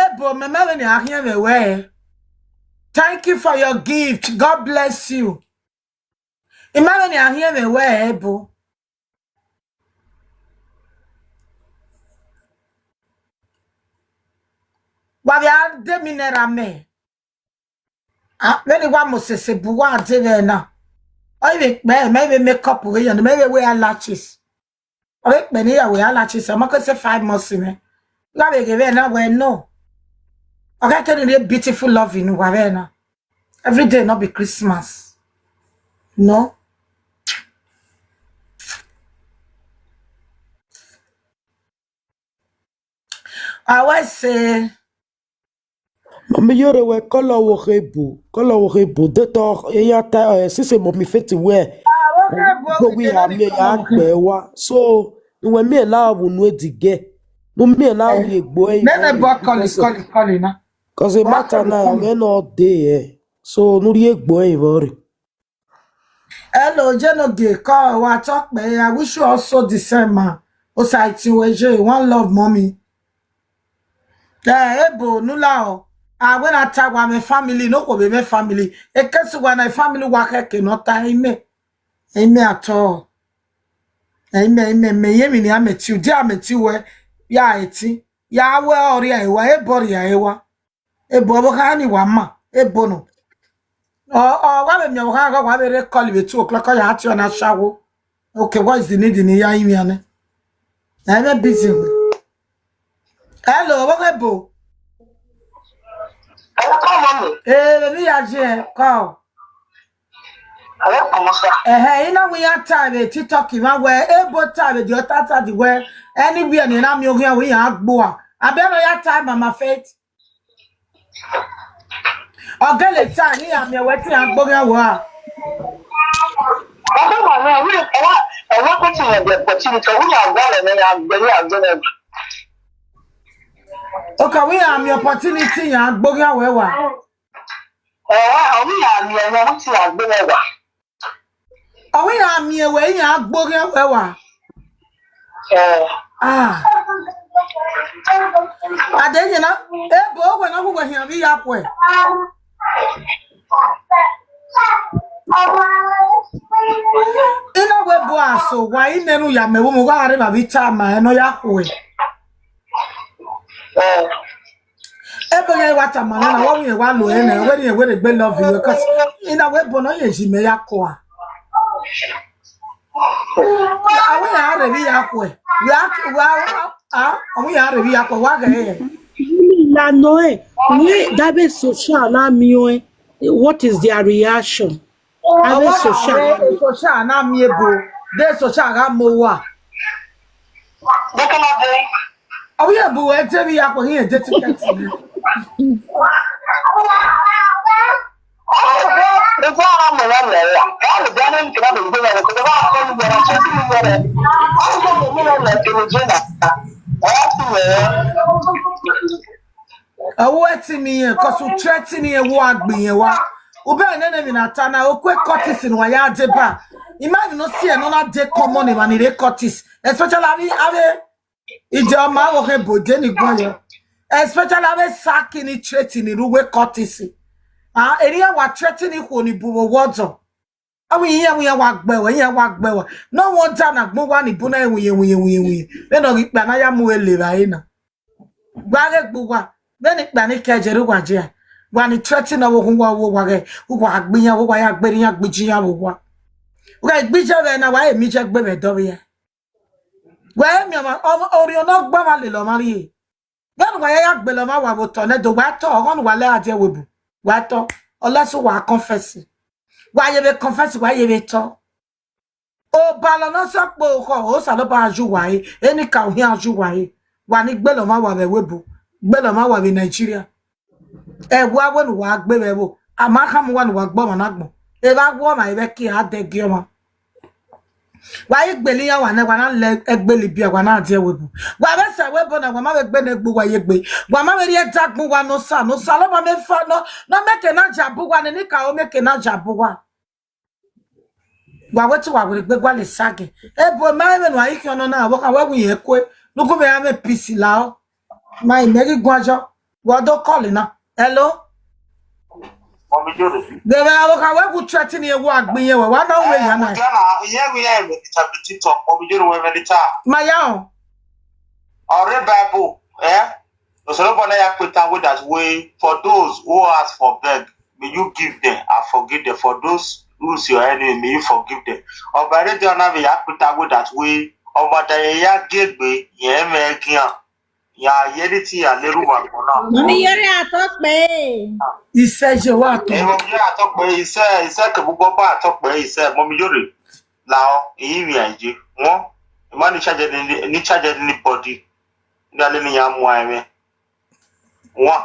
Ebo, mẹ ma vbene a khiẹn mwẹ wẹ, thank you for your gift, God bless you. I ma vbene a khiẹn mwẹ wẹ, Ebo, wa vbe a de mi nẹ ra mẹ. Ah, vbene wa mose sese bu wa de vbe na. Ọ i vbe kpẹ, mẹ i vbe make up ghe yan, mẹ i vbe wear lashes. Ọ vbe kpẹ ne I ya wear lashes, ọ ma ke se five months mwẹ. I gha vbe ghe vbe na wẹ no. Ọ ghẹ te ne beautiful love in uwa vbe na. Every day no be Christmas. No. I always say, Mami, yore wẹ kọlọ wo khe bu, kọlọ wo khe bu. Detọ eya ta, eh, sise mọmi feti wẹ, ah, wo khe bu, gbogbo iha miẹn ya gbe wa. So, ne uwẹ miẹn la vbe unu edigẹ, ne u miẹn la rhie egbe ẹre. Nene bọ kọli, kọli, kọli na. Cause a matter na, mwẹ nọ de ẹ. So, ne u rhie egbe ẹre vbọ rre. Hello, Jenogie, call wa talk, man. I wish you also the same, man. Osaiti wẹ ye, one love, mommy. Eh, Ebo, nula o. A wẹ na ta wa mẹ family, no kò be mẹ family. Ekesi wa na family wa kẹkẹ nọ ta ime. Ime at all. Ime, ime, me ye mi ni ameti, u di ameti wẹ, ya eti. Ya wẹ ọria ewa, Ebo ọria ewa. Ebo ọvbokhan ni wa ma, Ebo nọ. Ọ, ọ, wa vbe miẹn ọvbokhan gha, wa vbe rre call vbe two o'clock, ọ ya tie ọna ashawo. Okay, what is the need ni ya rinmwian nẹ? Na ẹ mwẹ busy wẹ. Hello, ọvbokhan Ebo. Hello, come on. Eh, vbene I ya ye, call. Hello, come on, sir. Ẹhẹ, I na wẹ iran ta vbe TikTok, iran wẹ, Ebo ta vbe the other side wẹ, anywhere ni na miẹn oghian wẹ iran gboa. Abẹ nọ ya ta Mama Faith. Ọ gele ta ne iran miẹn wẹ te iran gbe oghian wẹ a. Ọdọ wa wẹ, wẹ, ẹwa, ẹwa kò tí ì yẹn the opportunity, wẹ iran gba rẹ ne iran gbe, iran gbe rẹ. Okay, wẹ iran miẹn opportunity iran gbe oghian wẹ wa. Ẹwa, ọ wẹ iran miẹn ẹwa, wẹ te iran gbe rẹ wa. Ọ wẹ iran miẹn wẹ iran gbe oghian wẹ wa. Eh. Ah. Adeyina, Ebo, wẹ na wu wẹ hian vbe ya khuẹ. I na wẹ Ebo aso, wa i nẹ ne u ya mẹ vbe mu, wa rre evba vbe tama ẹn ne ọ ya khuẹ. Eh. Ebo ya i wa tama nẹ na, wa wẹ iran wa lo ẹn nẹ, wẹ ne iran wẹ rre egbe love you, 'cause I na wẹ Ebo nọ ye ji mẹ ya kua. A wẹ iran rre vbe ya khuẹ. Wẹ a, wẹ a, Ah, ọmọ ya rre vbe ya kpọ, wa ghẹ. La nọ ẹ, wẹ da vbe social na miẹn ọẹn, what is their reaction? Avbe social. Social na miẹn ebo, de social gha mu owa. Dekele de. Ọ vbe bu ẹdẹ vbe ya kpọ, iran de ticket. Ọ wẹ te miẹn, cause u threaten iran, wa gbe iran wa. U bẹghe nene emwi na ta na, okue courtesy ne uwa ya deba. I ma emwi ne ọ si ẹre ne ọ na de common emwa ni rre courtesy, especially avbe, avbe Idiọma, avbe ọkhẹn bode ni guan yọ. Especially avbe Saki ni threaten ni rre uwu courtesy. Ah, eni iran wa threaten ikhuo ni bu vbe owa ọdọ. Avbe iran, avbe iran wa gbe ẹre, iran wa gbe ẹre. No wonder ne agbọn uwa ni bun na winye, winye, winye, winye. Vbene ọ ghi kpa na ya mu ele vbe ena. Wa ghe gbe uwa, vbene ikpia ni ke ẹre uwa dia. Wa ni threaten ọvbokhan uwa, uwa ghẹ, uwa gbe iran, uwa ya gbe iran, gbe iye iran vbe owa. Wa gbe iye vbe na, wa he miẹn iye gbe vbe ẹdẹ ọvbehe. Wa he miẹn ọmwa, ọmwa, orhiọn ne ọ gba ọmwa lele ọmwa rrie. Vbene uwa ya ya gbele ọmwa uwa vbe otọ nẹ, do wa tọ, ọghọ ne uwa lẹ gha die ẹvbo ebu. Wa tọ, unless uwa confess. Wa ye vbe confess, wa ye vbe tọ. Obalọ ne ọ sẹ ọkpọ okhọ, Osanobua gha ye uwa re, enikaro khian gha ye uwa re. Wa ni gbele ọmwa uwa vbe ẹvbo ebu, gbele ọmwa uwa vbe Nigeria. Ẹvbo a wẹ ne uwa gbe vbe ẹvbo, a ma khama uwa ne uwa gbe ọmwa na agbọn. Evba wẹ ọmwa, evba ẹki a dẹgiẹ ọmwa. Wa i gbele iran, wa na, wa na lẹ ẹgbele ibiẹ, wa na die ẹvbo ebu. Wa vbe sẹ ẹvbo ebu na, wa ma vbe gbe ne egbe uwa ye egbe. Wa ma vbe rhie ẹdagbọn uwa ne Osa, ne Osanobua ma fa nọ, ne ọ miẹn eke na ja bu uwa, ne enikaro miẹn eke na ja bu uwa. Wa wẹ te uwa werriegbe gualọ Saki. Ebo ma vbe ne uwa i khian nọ na, vbe ọ kha wẹ wẹ irẹn kue, ne u gu mwẹ ya mwẹ peace la ọ. Ma imẹ ghi guan yọ. Wa do call na. Hello? Mọmi Jode. Gẹmwẹ, avbe okha wẹ gu threaten iran, wa gbe iran, wa, wa na ru vbe yan na. Ẹ, Diana, iye wi ya ẹmwẹ ni ta vbe TikTok, Mọmi Jode wẹ ẹmwẹ ni ta. Ma ya họn. Ọ rre Bible, eh? Osanobua na ya kpeta wẹ that way, for those who ask for beg, may you give them and forgive them. For those who is your enemy, may you forgive them. Ọba rre Diana vbe ya kpeta wẹ that way, ọba da ya gie egbe, yẹn mwẹ ẹgian. Ya ye anything ya le ru uwa agbọn na. Mọmi Jode atọ kpẹẹ. Isẹ ye wa atọ. Ẹ, Mọmi Jode atọ kpẹẹ, isẹ, isẹ kevbe ugbọba atọ kpẹẹ, isẹ, Mọmi Jode. La ọ, iyi mwẹ a ye. Wọn, I ma ni charge ni, ni charge anybody. Ni a lele iran mu ẹmwẹ. Wọn,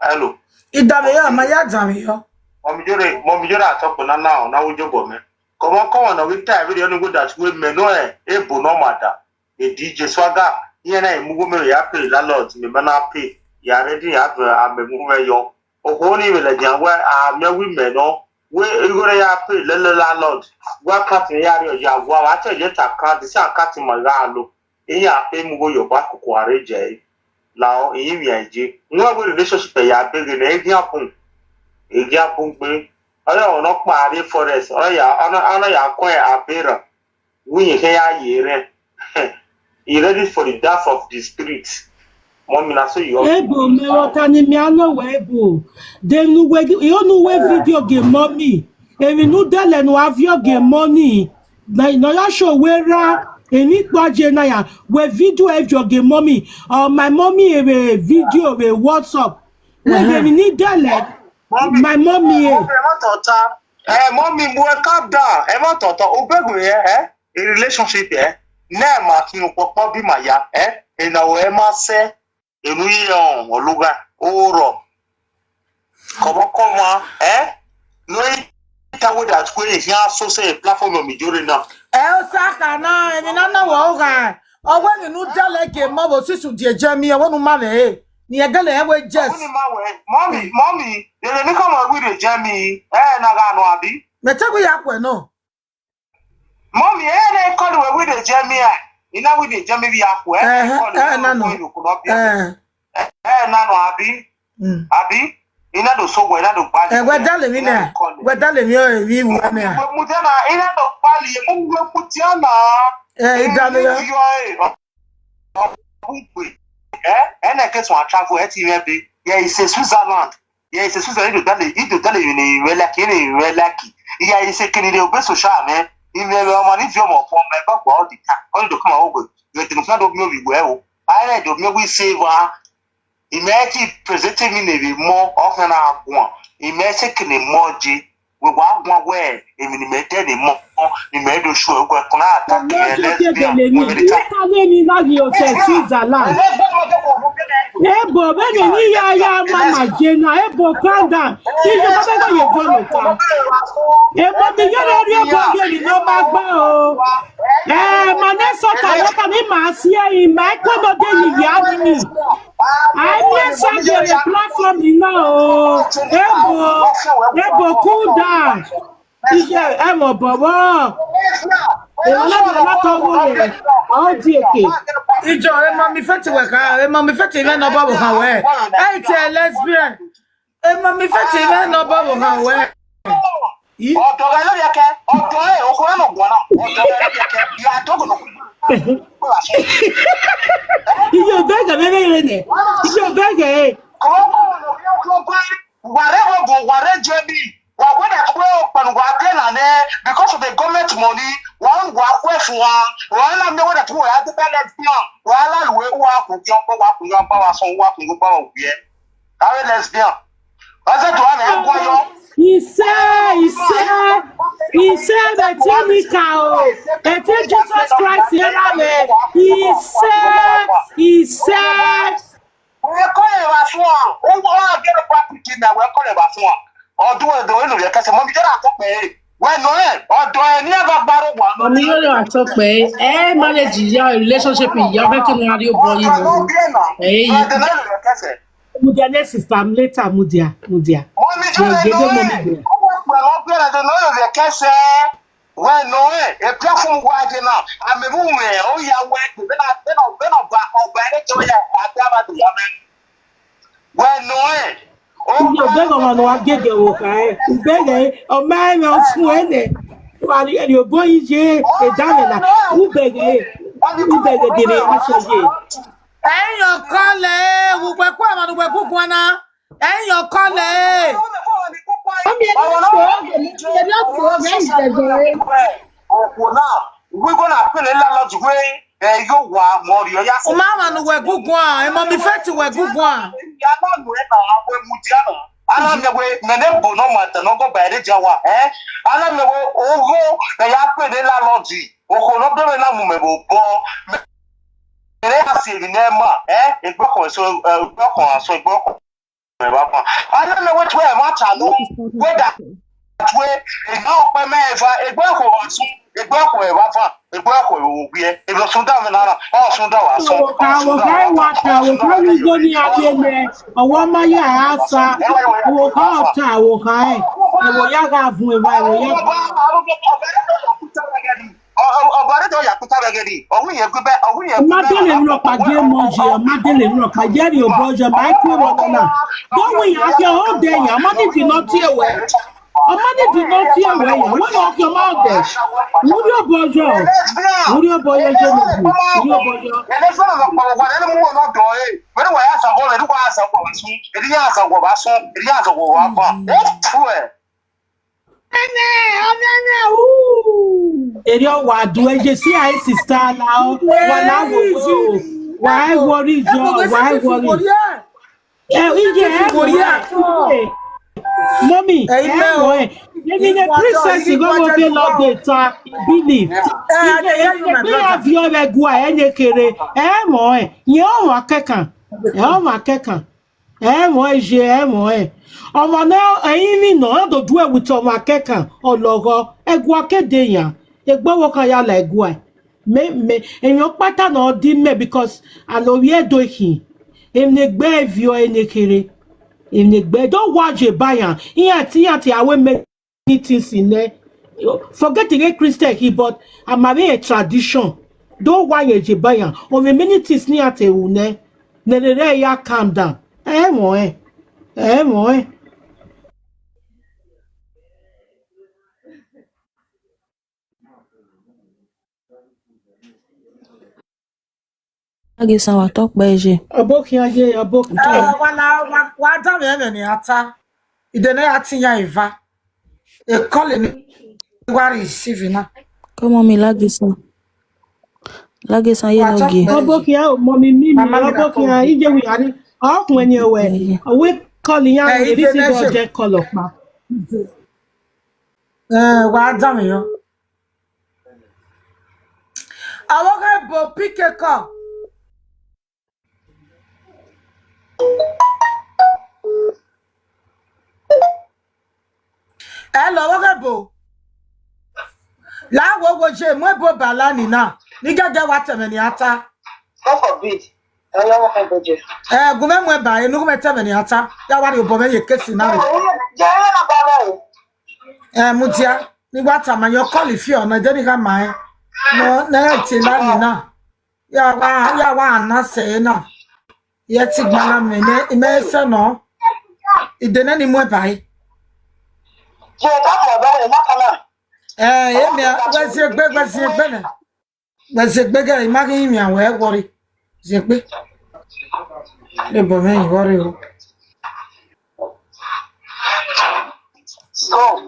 hello. I danmwehọ, ma ya danmwehọ. Mọmi Jode, Mọmi Jode atọ kpẹẹ na na, ọ na wu jobọ mẹ. Kọmọ kọmọ ne ọ ghi ta video ni wẹ that way, mẹ nọ ebo ne ọ ma da. E D J Swagger, iran na i mu igho mẹ ya pay landlord, mẹ ma na pay, ya ready ya vẹ amẹ mu mwẹ yọ. Okhuo ni vbe ladian wẹ, a miẹn wẹ imẹ nọ, wẹ igho ne ya pay lele landlord, wẹ account ya rhie ya wa, wa te je ta account, this account ma gha lo, iran pay mu igho yọ gba koko a rre jẹ ẹre. La ọ, iyi mwẹ a ye. Wẹ wẹ relationship ya beghe nẹ, eghian bun, eghian bun gbe. Ọrẹ ọnọkpa rrie forest, ọrẹ ya, ọnọ, ọnọ ya kọẹn aberran. Wẹ irẹn khian ya ye rẹn. He ready for the death of the spirit. Mọmi, na so you. Ebo, mẹ vbe ọta ni mẹ a nọ wẹ ebo. De nu wẹ, yo nu wẹ video game mọmi. Emwi ne u dẹlẹ ne uwa viọ game mọmi. Na, ne ọ ya show wẹ ra emwi kpọ je na ya. Wẹ video ẹ viọ game mọmi. Or my mommy vbe video vbe WhatsApp. Wẹ de emwi ne i dẹlẹ. Mọmi, my mommy, eh. Mọmi, ẹ ma tọta. Ẹ, mọmi, bu ẹ calm down. Ẹ ma tọta. Obegbe ẹ, ẹ, a relationship ẹ. Nẹ ma khin ukpọkpọ bi ma ya, ẹ. Ena wẹ ma sẹ. Enu ye ọlugha, orọ. Kọmọ kọmọ, ẹ? No i ta wẹ that way, if you are so say platform of Mijore now. Ẹ, Osaka na, emwi na na wẹ ogha. Ọ wẹ emwi ne u dẹlẹ game mọ vbe osisi die jẹ mi, ọ wẹ ne u ma vbe re. Ne irẹn gele rẹn wẹ yes. Ọwẹ ne ma wẹ, mọmi, mọmi, rere ne kọmọ wẹ rre jẹ mi, ẹ na gha nọ abi? Mẹ te wẹ ya khuẹ nọ. Mọmi, ẹ ne call wẹ wẹ rre jẹ mi, ẹ. I na wẹ rre jẹ mi vbe ya khuẹ, ẹ, call ẹ, na nọ. Ẹ, ẹ, na nọ abi? Mm. Abi? I na do so wẹ, I na do gbali. Ẹ, wẹ dale emwi nẹ, wẹ dale emwi, ọ, emwi iwu nẹ. Wẹ mu dia na, I na do gbali, mu wẹ mu dia na. Ẹ, I dale ya. Yo, ẹ, ọ, ọ, ọ, ẹ, ẹ na ke so a travel, ẹ ti mwẹ be. Yeah, it's a Switzerland. Yeah, it's a Switzerland. I do dale, I do dale, you know, you were lucky, you know, you were lucky. Yeah, it's a kid, they obey social, man. I mwẹ ọmọ ni viọ ọmọ fọ mẹ, but all the time. All the time, I go. You think I don't know you well. ẹre do miẹn wẹ I sẹ evba, imẹ te present emwi ne vbe mọ, ọ khian na guan, imẹ sẹ ekene mọ je. Wẹ wa guan wẹ emwi ne imẹ dẹ ne mọ, ne imẹ do sure wẹ ẹkun na attack Ọmọ ẹre, ẹjọ lesbian, kebele ni, wẹ vbe ta. Ita vbe ni na ghi ose Switzerland. Ebo, vbene ni ya ya mama je na, ebo, calm down. Iye baba ga ye bọ nọ ta. Ebo, mi yẹrẹ rhie obọ ye ni ne ọ ma gba o. Eh, ma ne sọta wẹ ka ni ma si ẹre, ma ẹko nọ de ni ya ni. A miẹn sa ye vbe platform na o. Ebo, ebo, cool down. Iye ẹmwẹ obọ vbọ. Emwa na ma na tọ wo ye. Ọ di eke. Ijo, emọ mi fẹti wẹ kha, emọ mi fẹti mwẹ ne ọ bọ vbe okhan wẹ. Ẹ i te lesbian. Emọ mi fẹti mwẹ ne ọ bọ vbe okhan wẹ. I? Ọdọ gha lọ vbe ẹkẹ, ọdọ ẹ, okhuo na nọ guan na, ọdọ gha lọ vbe ẹkẹ, ya dogo nọ. Iye obẹghe vbe vbe nẹ. Iye obẹghe. Wa rre vbe ọgọ, wa rre Germany, wa wẹ na kue ọkpa ne uwa biẹ na nẹ, because of the government money, wa wa kue fua, wa na miẹn wẹ na kue ya deba lesbian, wa la lu uwa kun ọkpa, wa kun ọkpa, wa sọn, wa kun ọkpa, wa wiẹ. Avbe lesbian. Ọ zẹ do a mẹ a gua yọ. Isẹ, isẹ, isẹ vbe ẹtin ọnii ka o, ẹtin Jesus Christ erha mwẹ, isẹ, isẹ. Wẹ kọlẹ vbe asua, uwa gẹrẹ gba pikin na, wẹ kọlẹ vbe asua. Ọdún ẹdọ enu rẹ kẹsẹ, mọ mi jẹ ra tọkpẹ ẹre. Wẹ nọ rẹ, ọdọ ẹ ni a gha gba rre owa. Mọ mi yọrọ atọkpẹ ẹre, ẹ marriage ya, relationship ya, ọ fẹ kene a rhie obọ yi mọ. Ẹ i. Ọdọ ẹ enu rẹ kẹsẹ. Mudia ne sister m later, mudia, mudia. Mọ mi jẹ ra gẹgẹ nọ mọ mi rẹ, dia. Ọwọ ẹkpẹ lọ biẹ rẹ, ẹdẹ nọ rẹ kẹsẹ. Wẹ nọ rẹ, e platform wa je na, a mẹ vbe umwẹ, ọ ya wẹ, vbene, vbene, vbene ọba, ọba ẹre jọ ya, a gbe aba do ya mẹ. Wẹ nọ rẹ, Iye obẹghe ọmwa ne wa gege wo kha ẹre. Ubẹghe, ọ ma rẹn mwẹ, ọ suẹn nẹ. Wa rhie rhie obọ yi ye, edanmwẹ na. Ubẹghe, ubẹghe gele ya sẹ ye. Ẹyọ kọlẹ, uwẹ kue emwa ne uwẹ gu guan na. Ẹyọ kọlẹ. Ọmọ ẹni ọkọ, ọmọ ẹni ọkọ, ọmọ ẹni ọkọ. Okhuo na, uwẹ igho na kpele landlord wẹ, ẹ, igho wa, mọ rriọ ya sẹ. U ma mwa ne uwẹ gu guan, emọ mi fẹti uwẹ gu guan. Ya na nuẹ na, wẹ mudia na. A na miẹn wẹ, mẹ ne ebo ne ọ ma ta ne ọ gọ ba ẹre dia wa, ẹ? A na miẹn wẹ, ogho, mẹ ya kpele landlord, okhuo ne ọ dọmwẹ na mu mẹ vbe obọ, mẹ, mẹ ya si emwi ne ẹ ma, ẹ? Egbe ọkhọ eso, ẹ, egbe ọkhọ asọn, egbe ọkhọ. Evba fan. A na mẹ wẹ tuẹ ẹmwata nọ, wẹ da tuẹ, emwa ọkpẹ mẹ eva, egbe ọkhọ vbe asọn, egbe ọkhọ evba fan, egbe ọkhọ vbe owiẹ, emwi ọsunda mwẹ na na, ọsunda vbe asọn, ọsunda vbe evba fan, ọsunda vbe owiẹ. Ọwọ ma ya a sa, ọwọ kha ọta, ọwọ kha ẹ, ọwọ ya gha vun evba, ọwọ ya. Ọ, ọ, ọba rre dọ ya kuta vbe ẹghẹ nii, ọ wu yẹn gbe, ọ wu yẹn gbe. Ma dele emwi rhọkpa gie mọ ye, ma dele emwi rhọkpa, ye rhie obọ ye, ma i ku emwi ọna na. Do wu yan ke o de yan, ọ ma need ne ọ tie wẹ. Ọ ma need ne ọ tie wẹ yan, wẹ yan ke ọ ma dẹ. Wu rhie obọ ye, wu rhie obọ ye, ye mu, wu rhie obọ ye. Ẹlẹgbẹrẹ ọkpa wa ne mu wọn dọ e. Wẹ ne wa ya sa ọgọ, wẹ ne wa ya sa ọgọ vbe asọn, eri ya sa ọgọ vbe asọn, eri ya sa ọgọ vbe avan. Ẹ tu ẹ. Ẹnẹ, ọnẹnẹ, uu. Eri ọ wa du ẹye si a sister la o, wa la wo o, wa ẹ worry jọ, wa ẹ worry. Ẹ, iye ẹ wo ya. Mommy, ẹ mọ ẹ. Èmi ni princess go wo ke lọ de ta, believe. Iye ẹ gbe ya viọ vbe ẹguae, ẹ ne kere, ẹ mọ ẹ. Yẹn ọmwa kẹkan, ẹ ọmwa kẹkan. Ẹmwẹ ye, ẹmwẹ. Ọmwa ne ẹrinmwi nọ, ọ do duẹ with ọmwa kẹkan, ọ lọghọ, ẹguae ke de yan, egbe ọvbokhan ya la ẹguae. Mẹ, mẹ, emwi ọkpata nọ ọ di mẹ, because a ne ovbi ẹdo khin, emwi ne egbe viọ ẹre ne kherhe, emwi ne egbe do wa ye ba yan, iran te, iran te a wẹ mẹ many things nẹ. Forget the Christian khin, but a ma vbe rẹn tradition. Do wa rẹn ye ba yan. Ọ vbe many things ne iran te ru nẹ. Ne ẹre ya calm down. Ẹ mọ ẹ. Ẹ mọ ẹ. Agesan wa tọ kpẹ ye. Ọbo khian ye, ọbo khian. Eh, wa la, wa, wa da mwẹ ẹmwẹ ne a ta. Ide ne a ti yan eva. E call ni wa receive na. Come on, mi Lagisan. Lage san ye Wa ne talk ogie. Very. Ọbokhian, mummy Mimi, Mama mi na ọbokhian, come. Ije wi ari. Ọkùnrin yẹn wẹ, Yeah, yeah. We call yan, Eh, we ije this is ne the je. Object call ọkpa. Eh, wa da mi yo. Àwọn kan bò P K call. Hello, ọvbokhan ebo. La wo wo je, mu ebo ba la ni na. Ni gẹgẹ wa tẹmwẹ ni a ta. God forbid. Ẹ ya ọvbokhan ebo je. Eh, gu mwẹ mu eba, enu gu mwẹ tẹmwẹ ni a ta. Ya wa rhie obọ mwẹ ye kesi na re. Ẹ, ẹ, ẹ, ẹ, ẹ, ẹ, ẹ, ẹ, ẹ, ẹ, ẹ, mudia. Ni wa tama, your call if you na, de ni gha ma ẹ. No, ne ẹ tie la ni na. Ya wa, ya wa na sẹ na. Ye ti gbala mẹ ne, imẹ sẹ nọ. Ide nẹ ni mu eba re. Ye ta mọ bẹrẹ na kana. Eh, e mi a, wẹ ziegbe, wẹ ziegbe nẹ. Wẹ ziegbe gẹ, I ma ghi yin wẹ wọrri. Ziegbe. Le bọ mwẹ yin wọrri o. So.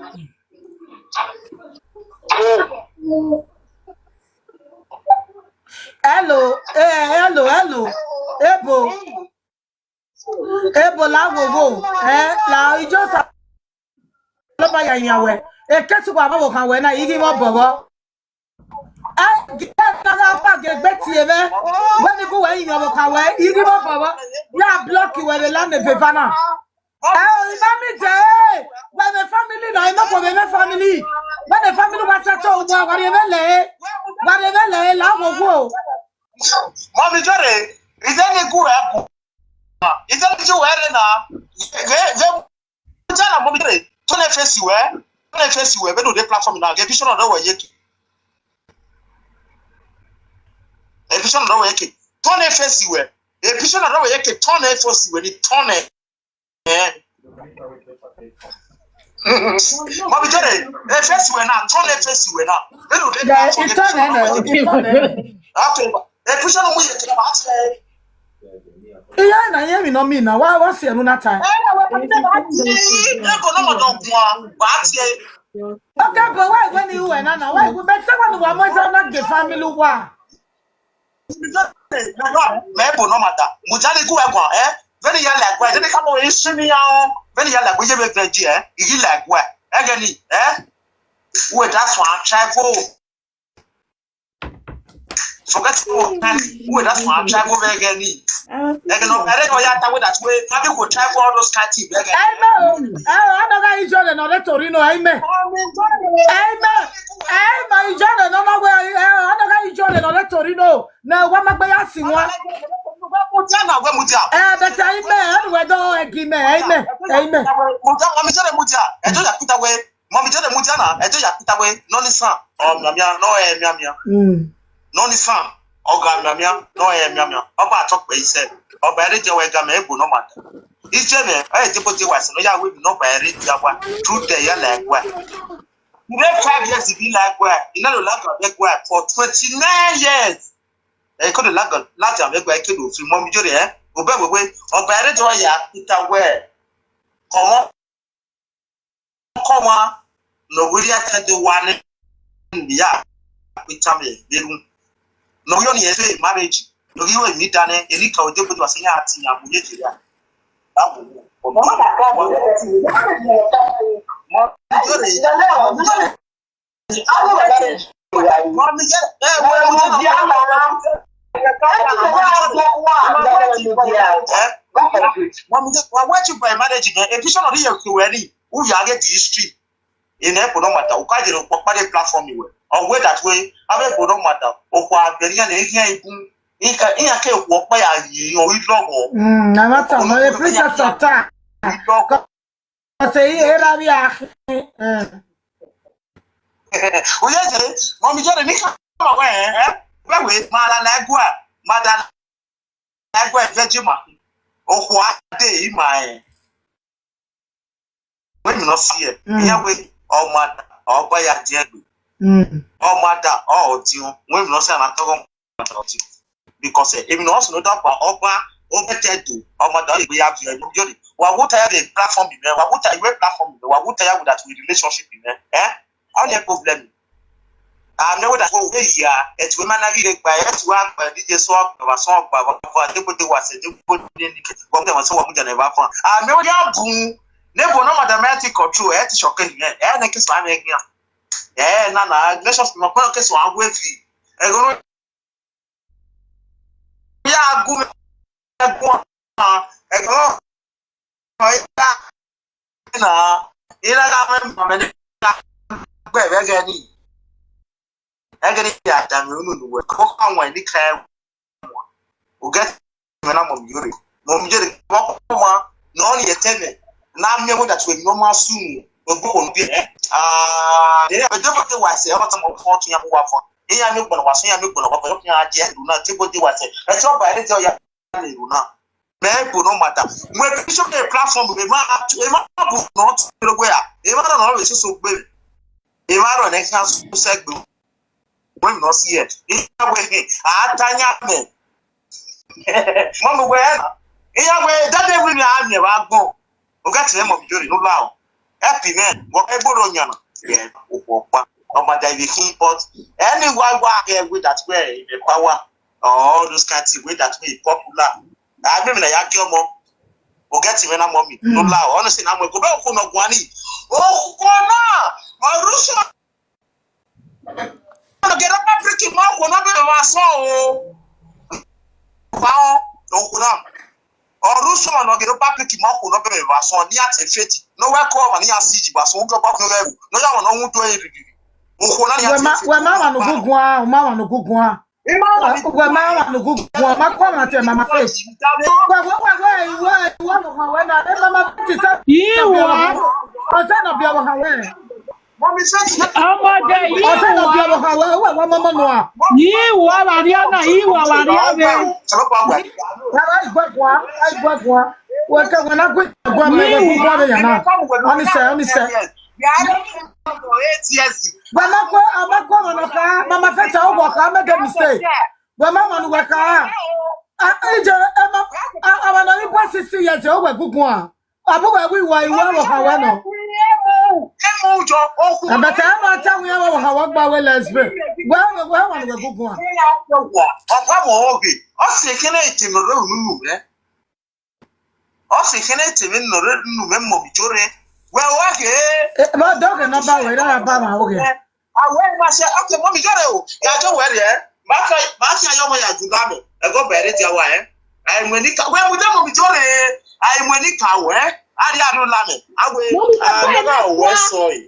Hello, eh, hello, hello. Ebo. Ebo la wo wo. Eh, la ijo sa. Lo ba ya yan wẹ. E kesi wa ba wo kan wẹ na, igi mo bobo. Eh, gẹ na ga pa gẹ gbe tie mwẹ. Wẹ ni gu wẹ yan wo kan wẹ, igi mo bobo. Ya block wẹ vbe la ne veva na. Eh, I ma mi de, eh, wẹ vbe family na, I ma kọ vbe family. Wẹ vbe family wa settle wa, wa rhie vbe lẹ, wa rhie vbe lẹ, la wo wo. Mummy Jore, is there any good help? Is there any good help now? They, they, they, tell them, Mummy Jore, turn a face you, eh? Turn a face you, eh? When do they platform now? They vision of the way you. A vision of the way you. Turn a face you, eh? A vision of the way you. Turn a face you, eh? Turn it. Eh. Mummy Jore, a face you, eh, now. Turn a face you, eh, now. When do they Yeah, platform? They turn vision of the way you. Turn it. Okay. Episode of we can about say. Iye na ye mi no mi na. Wa, wa si enu na time. Ẹ na wẹ pàtẹ bá ti. Ẹ kò náà mọ̀ dọ̀ kún wa. Bá ti. Okay, but why when you were na na? Why we better when we are more than the family wa? Mẹ ebo no matter. Mo jale ku ẹ̀gbọ́n, eh? Very ya like why? They come away see me now. Very ya like we ye be veggie, eh? Igi like why? Ẹ gẹ ni, eh? We that's why I travel. Forget who that who that's why I travel very gẹ ni. Ẹ gẹ no, ẹ rẹ no ya ta we that way. Can we go travel all those kind things very gẹ? Amen. Eh, I don't got you join another Torino. Amen. Amen. Amen. You join another way. Eh, I don't got you join another Torino. No, what am I going to sing? What? Mudia na we mudia. Eh, but amen. Anyway, don't agree, man. Amen. Amen. Mudia, mami jere mudia. Ẹ jọ̀ọ́ ya kuta we. Mami jere mudia na. Ẹ jọ̀ọ́ ya kuta we. No ni san. Ọ miamia, no ẹ miamia. Mm. No ni san. Ọ ga miamia, no ẹ miamia. Ọba atọ kpe ise. Ọba ere je we ga me egbo no matter. Ije me, ẹ je bo je wa se no ya we mi no ba ere je wa. True day ya like wa. Today five years be like wa. Ina lo la ga be wa for twenty-nine years. Ẹ ko de la ga la ja me gba ke do fi mọ mi jore, eh. O bẹ wewe, ọba ere jọ ya kuta wẹ. Kọmọ, kọmọ, no we ya ta do wa ne, ya kuta me beru. No yo ni e fe marriage. No yo mi da ne, eni ka o de ko do wa se ya ti ya mu ye jere. Awo. Mọ mi jore. Wa wet you by marriage again. A vision of the year to ready. Who you get the history? In a no matter. Who can you put the platform you were? Or way that way. I will go no matter. Or kwa berian e yan igun. Ika iya ke wo pa ya yi o ilogo. Mm, na matter no, a princess of time. Ilogo. Say era bi a. Eh. Oye je, mami jere ni ka ma we, eh? We we, ma la la gua, ma da la gua veji ma. O kwa de i ma e. We mi no si e. Mm. Iya we, o ma da, o ba ya je gbe. Mm. O ma da, o di o. We mi no si ana to go. Because, eh, emi no sunu da pa ọgba, o bete do, ọmọ da egbe ya viẹ, you get it? Wa wo ta ya the platform mẹ, wa wo ta ya platform mẹ, wa wo ta ya with that with relationship mẹ, eh? Only problem. A miẹn wẹ da ko wẹ ya, ẹtu ma na ghi rre gba, ẹtu wa gba, DJ sọ gba, wa sọ gba, wa, wa, degbo de wa sẹ, degbo de ni ke, wa mu da wa sẹ, wa mu da na va fan. A miẹn wẹ ya bun, ne bo no madam ẹ ti control, ẹ ti shọke ni, ẹ, ẹ ne ke sọ amẹ gian. Ẹ, na, na, nation no kpẹrẹ ke sọ a wẹ vi. Ẹ, go no, ya gu mẹ, ẹ gu a, ẹ, go no, ẹ, ya, na, ẹ na gha mẹ, ma mẹ ni, gbe vbe ẹghẹ ni. Ẹghẹ ni ya da mẹ unu nu wẹ, ko ka wan ni ka ẹ wan. U get me na mọ mi yore. Mọ mi yore, wa ko wan, no ni etene. Na mi wẹ da tuẹ no ma su nu. Ogbo ko bi, eh? Ah, de ya, de bo de wa sẹ, ọ ta mo ko tun ya mu wa fọ. Iya mi gbọnọ wa sẹ, iya mi gbọnọ wa fọ, ya je lu na, de bo de wa sẹ. Ẹ ti ọba ẹ de ya lẹ ru na. Mẹ ebo no matter. Wẹ bi so ke platform, ẹ ma, ẹ ma bu no ti lo wẹ a. Ẹ ma no no vbe so so gbe. Ẹ ma rọ ne kan so sẹgbe. Wẹ no si ẹ. Iya wẹ he, a ta ya mẹ. Mọ mi wẹ na. Iya wẹ dade wi ni a mẹ wa gbọn. U get me, mọ mi yore no la o. Help me, wọ ebo ro yan na. Yeah, o ko pa. Ọ ma da ive khin, but any why why get way that way in the power, or all those kind thing way that way popular. I mean, na ya gi ọmọ. U get me na, mọ mi no la o. Honestly, na mo go be ko no guani. O ko na. Ọrusọ no ghe Republic ma okhuo nọ bẹbẹ vbe asọn o. Vbe ahọn, okhuo na. Ọrusọ no ghe Republic ma okhuo nọ bẹbẹ vbe asọn, ne iran te feti. Ne ọ wa kọ ọmwa ne iran si yi vbe asọn, u ghe ọba okhuo ghẹ ru, ne ọ ya wọn ne ọ wu do ẹre rhirhi. Okhuo na ne iran te feti. Wẹ ma wa ne uguguan, u ma wa ne uguguan. Wẹ ma wa ne uguguan, ma kọ ọmwa te Mama Faith. Wẹ, wẹ, wẹ, wẹ, wẹ, wẹ, wẹ, wẹ, wẹ, na, ẹ Mama Faith sẹ. Yi wa. Ọ sẹ nọ biẹ ọvbokhan wẹ. Ọmọdé yi wa. Ọ sẹ nọ biẹ ọvbokhan wẹ, wẹ, wẹ, mama nua. Yi wa wa rhia na, yi wa wa rhia vbe. Ara iguẹguan, iguẹguan. Wẹ kẹ wẹ na gu iguẹguan mẹ, wẹ gu iguẹguan vbe yan na. Ọni sẹ, ọni sẹ. Wẹ ma kue, a ma kue ọmwa nọ kha, Mama Faith, ọ wọ kha, make a mistake. Wẹ ma mọ ne uwẹ kha. A, ije, ẹ ma, a, ọmwa nọ ni bu sixty years, ọ wẹ guguan. Ọ bu wẹ wi wa iwẹ ọvbokhan wẹ nọ. Emu, emu jọ okhu. Ẹbẹtẹ ẹ ma ta wi ọvbokhan wẹ gba wẹ lesbian. Wẹ, wẹ, wẹ, wẹ, wẹ guguan. Ọgua mọ oghe. Ọ si ekene ete nọ rre unu nu mwẹ. Ọ si ekene ete mwẹ nọ rre unu mwẹ, mọ mi jọ rre. Wẹ wa ghe. Ẹ, ma dọghe nọmba wẹ, ra ba ma oghe. Awẹ ma sẹ, okay, mọ mi jọ rre o. Ya jọ wẹ rre. Ma ka, ma ka ya ọmọ ya ju la mẹ. Ẹgọ bẹrẹ dia wa ẹ. Ai mu ni ka, wẹ mu da mọ mi jọ rre. Ai mu ni ka wẹ. A ri anu la mẹ. Awe. Mọ mi ka, a, wẹ na wẹ sọ e.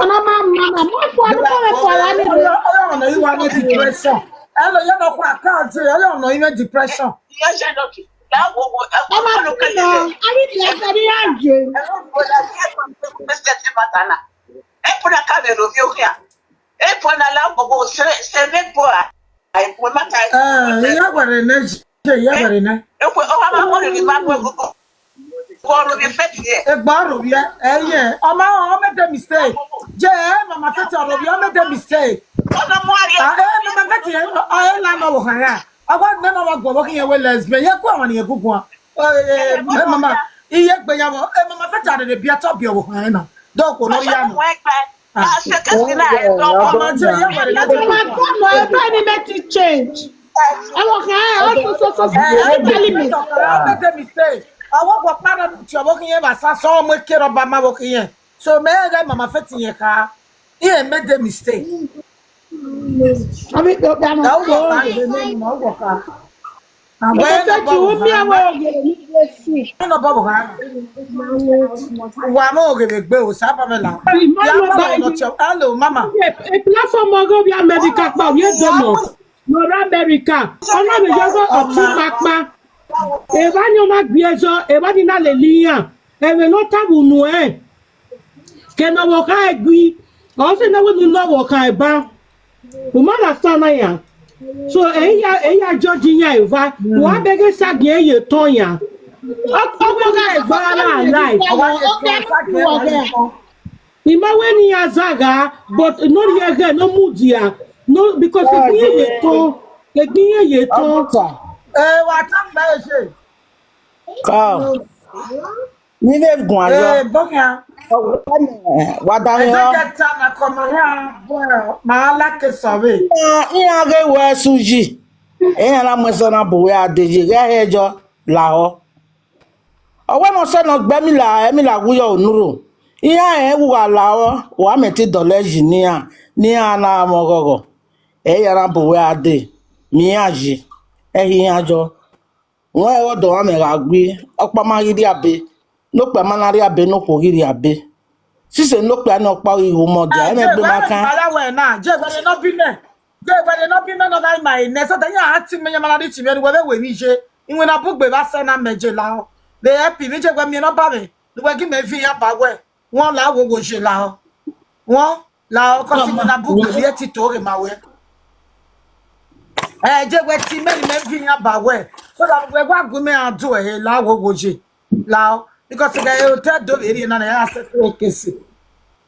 Ọna ma ma ma mo fo anu ko me fo la ni. Ọyọ, ọyọ, ọna yi wa ni depression. Hello, you know what? Can't say, ọyọ, ọna yi me depression. Ọna ma ma, a ri dia gari ya je. Epona ka vbe rovie okhian. Epona la gbogbo se, se vbe bọa. Ai, wẹ ma ka. Eh, ya wẹrẹ nẹ, je, ya wẹrẹ nẹ. Ekwe, ọ ma ma wọrẹ ni ma gbe gogo. Wọ rovie fẹti yẹ. Egbe ọ rovie, ẹ yẹ. Ọ ma, ọ make a mistake. Je, ẹ, Mama Faith ọ rovie, ọ make a mistake. Ọ na mu ariẹ. Ah, ẹ, Mama Faith, ẹ, ọ, ẹ, la nọ vbe okhan ya. Ọ wa nẹ nọ wa guọghọ khian wẹ lesbian. Ye ku ọmwa ni ye guguan. Ẹ, ẹ, ẹ, mama, iye gbe ya vbọ, ẹ, Mama Faith a rere biẹ tọ biẹ vbe okhan na. Do ko no ya nọ. Wẹ gbe. Ah. Ka se kesi na, ẹ, do ko. Ọmọ je ye wẹrẹ na je. Ọmọ ko no, ebe ni me ti change. Ẹ, okhan, ẹ, so, so, so, so, ẹ, ẹ, ẹ, tell me. Make a mistake. Awa gua kpara ti ọvbokhan yẹn vbe asa, sọ ọmọ eke rọba ma vbe okhan yẹn. So, mẹ ghẹ Mama Faith yẹn kha. He made a mistake. Abi to da no. Ẹ, u wọ kha, ẹ, ne ma u wọ kha. Mama Faith, u miẹn wẹ oghe ni Jesu. Ẹ nọ bọ bọ kha. Wa mo oghe vbe gbe o, sa ba mẹ la. Ya ma ba no tio. Hello, mama. E platform ọghe ovbi America kpa, ye do mo. North America, ọna vbe yọ ọghe ọtẹn kpakpa. Evba ni ọ na gbe ẹzọ, evba ni na lele iran, ẹmwẹ ne ọ tama unu ẹn. Ke ne ọvbokhan ẹgui, ọ sẹ ne wẹ ne unu ọvbokhan ẹba. U ma understand na ya. So, ẹ i ya, ẹ i ya judge iran eva. Wa bẹghe sa gie ye tọn ya. Ọ, ọvbokhan ẹgba na life. I ma wẹ ne iran zagha, but no rhie ẹghẹ, no mudia, no, because egbin ye tọn, egbin ye tọn. Eh, wa ta mẹ ese. Ka. Ne I vbe guan yọ. Ee, bọkhian. Ọ wẹ ne wa da mwẹ Ẹzọ ọ. Jẹ ta na kọ ma hia, ma la ke sọvbe. Iran, iran ghe wẹ suji. Iran na mu ẹsẹ na bu wẹ a de ye, ghẹ hẹ jọ lahọ. Ọ wẹ ne ọ sẹ ne ọ gbe ẹmila, ẹmila wu yọ onurho. Iran rẹn wu gha lahọ, wa mẹ te dọlọ yi ne iran, ne iran na mwẹ ọghọghọ. Ẹ ya na bu wẹ a de, mẹ iran yi, ẹ hi iran jọ. Wẹ ọdọ ọmwa mẹ gha gui, ọkpa ma ghi rhia be, ne okpia ma na rhia be, ne okhuo ghi rhia be. Sise ne okpia ne ọkpa ghi ghẹ umọ dia, ẹmwẹ egbe ma kan. Ara wẹ na, je wẹrẹ nọ bi mẹ. Je wẹrẹ nọ bi mẹ nọ gha ima enẹ, so that iran a ti mẹ, iran ma na rhie itimẹ, ne uwẹ vbe wẹ emwi ye. Iwinna bugbe vbe asẹ na mẹ je lahọ. Vbe help mwẹ, je wẹ miẹn ne ọ ba mwẹ, ne uwẹ gi mẹ viọ iran ba wẹ. Wọ la wo wo je lahọ. Wọ lahọ, cause iwinna bugbe vbe ẹ ti to ghe ma wẹ. Ẹ je wẹ ti mẹ ne imẹ viọ iran ba wẹ. So that wẹ wa gu mẹ a do ẹ lahọ wo wo je. Lahọ, because the hotel do vbe rhie na, na ya settle case.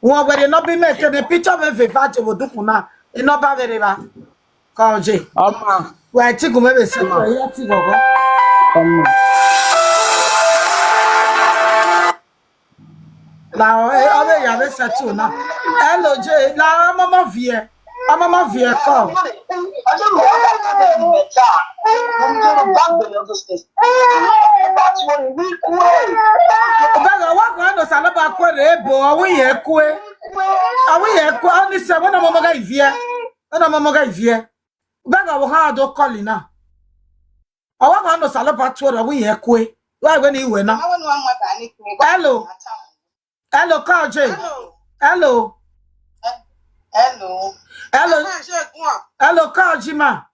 Wọ wẹrẹ nọ bi mẹ te ne picture vbe veva je vbe odukun na, enọ ba vbe rre vba. Kọ je. Ọma. Wẹ ti gu mẹ vbe settle, ẹ ya ti ghọghọ. Ọma. Lahọ, ọ vbe ya vbe settle na. Hello, je, lahọ, ọmọ ma viẹ. Ọmọ ma viẹ kọ. Ubẹghe, ọwa kọ ne Osanobua kue rre ebo, ọ wẹ irẹn kue. Ọ wẹ irẹn kue, ọ ni sẹ, wẹ ne ọmọ ma gha iviẹ. Wẹ ne ọmọ ma gha iviẹ. Ubẹghe, ọvbokhan do call na. Ọwa kọ ne Osanobua tue rre, ọ wẹ irẹn kue. Wẹ wẹ ne I wẹ na. Hello. Hello, Kaoje. Hello. Hello. Hello. Hello, Kaoji ma.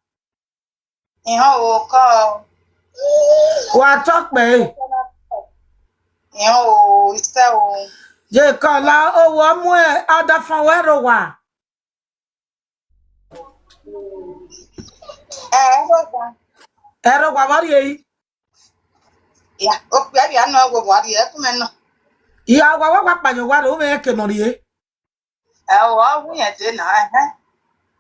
Ihọn o, kọ. Wa tọ kpẹ e. Ihọn o, isẹ o. Je kọ la owo mu ẹ, adafọn wẹ rre owa. Ẹ, ẹ rre owa. Ẹ rre owa vbe ọ rrie yi? Ya, okpia vbe a nọ wo wa rrie, ẹkun mẹ nọ. Ya, wa wa wa kpayan owa rre, u mwẹ ke nọ rrie. Ẹ o, ọ wu yẹn de na, ẹhẹn.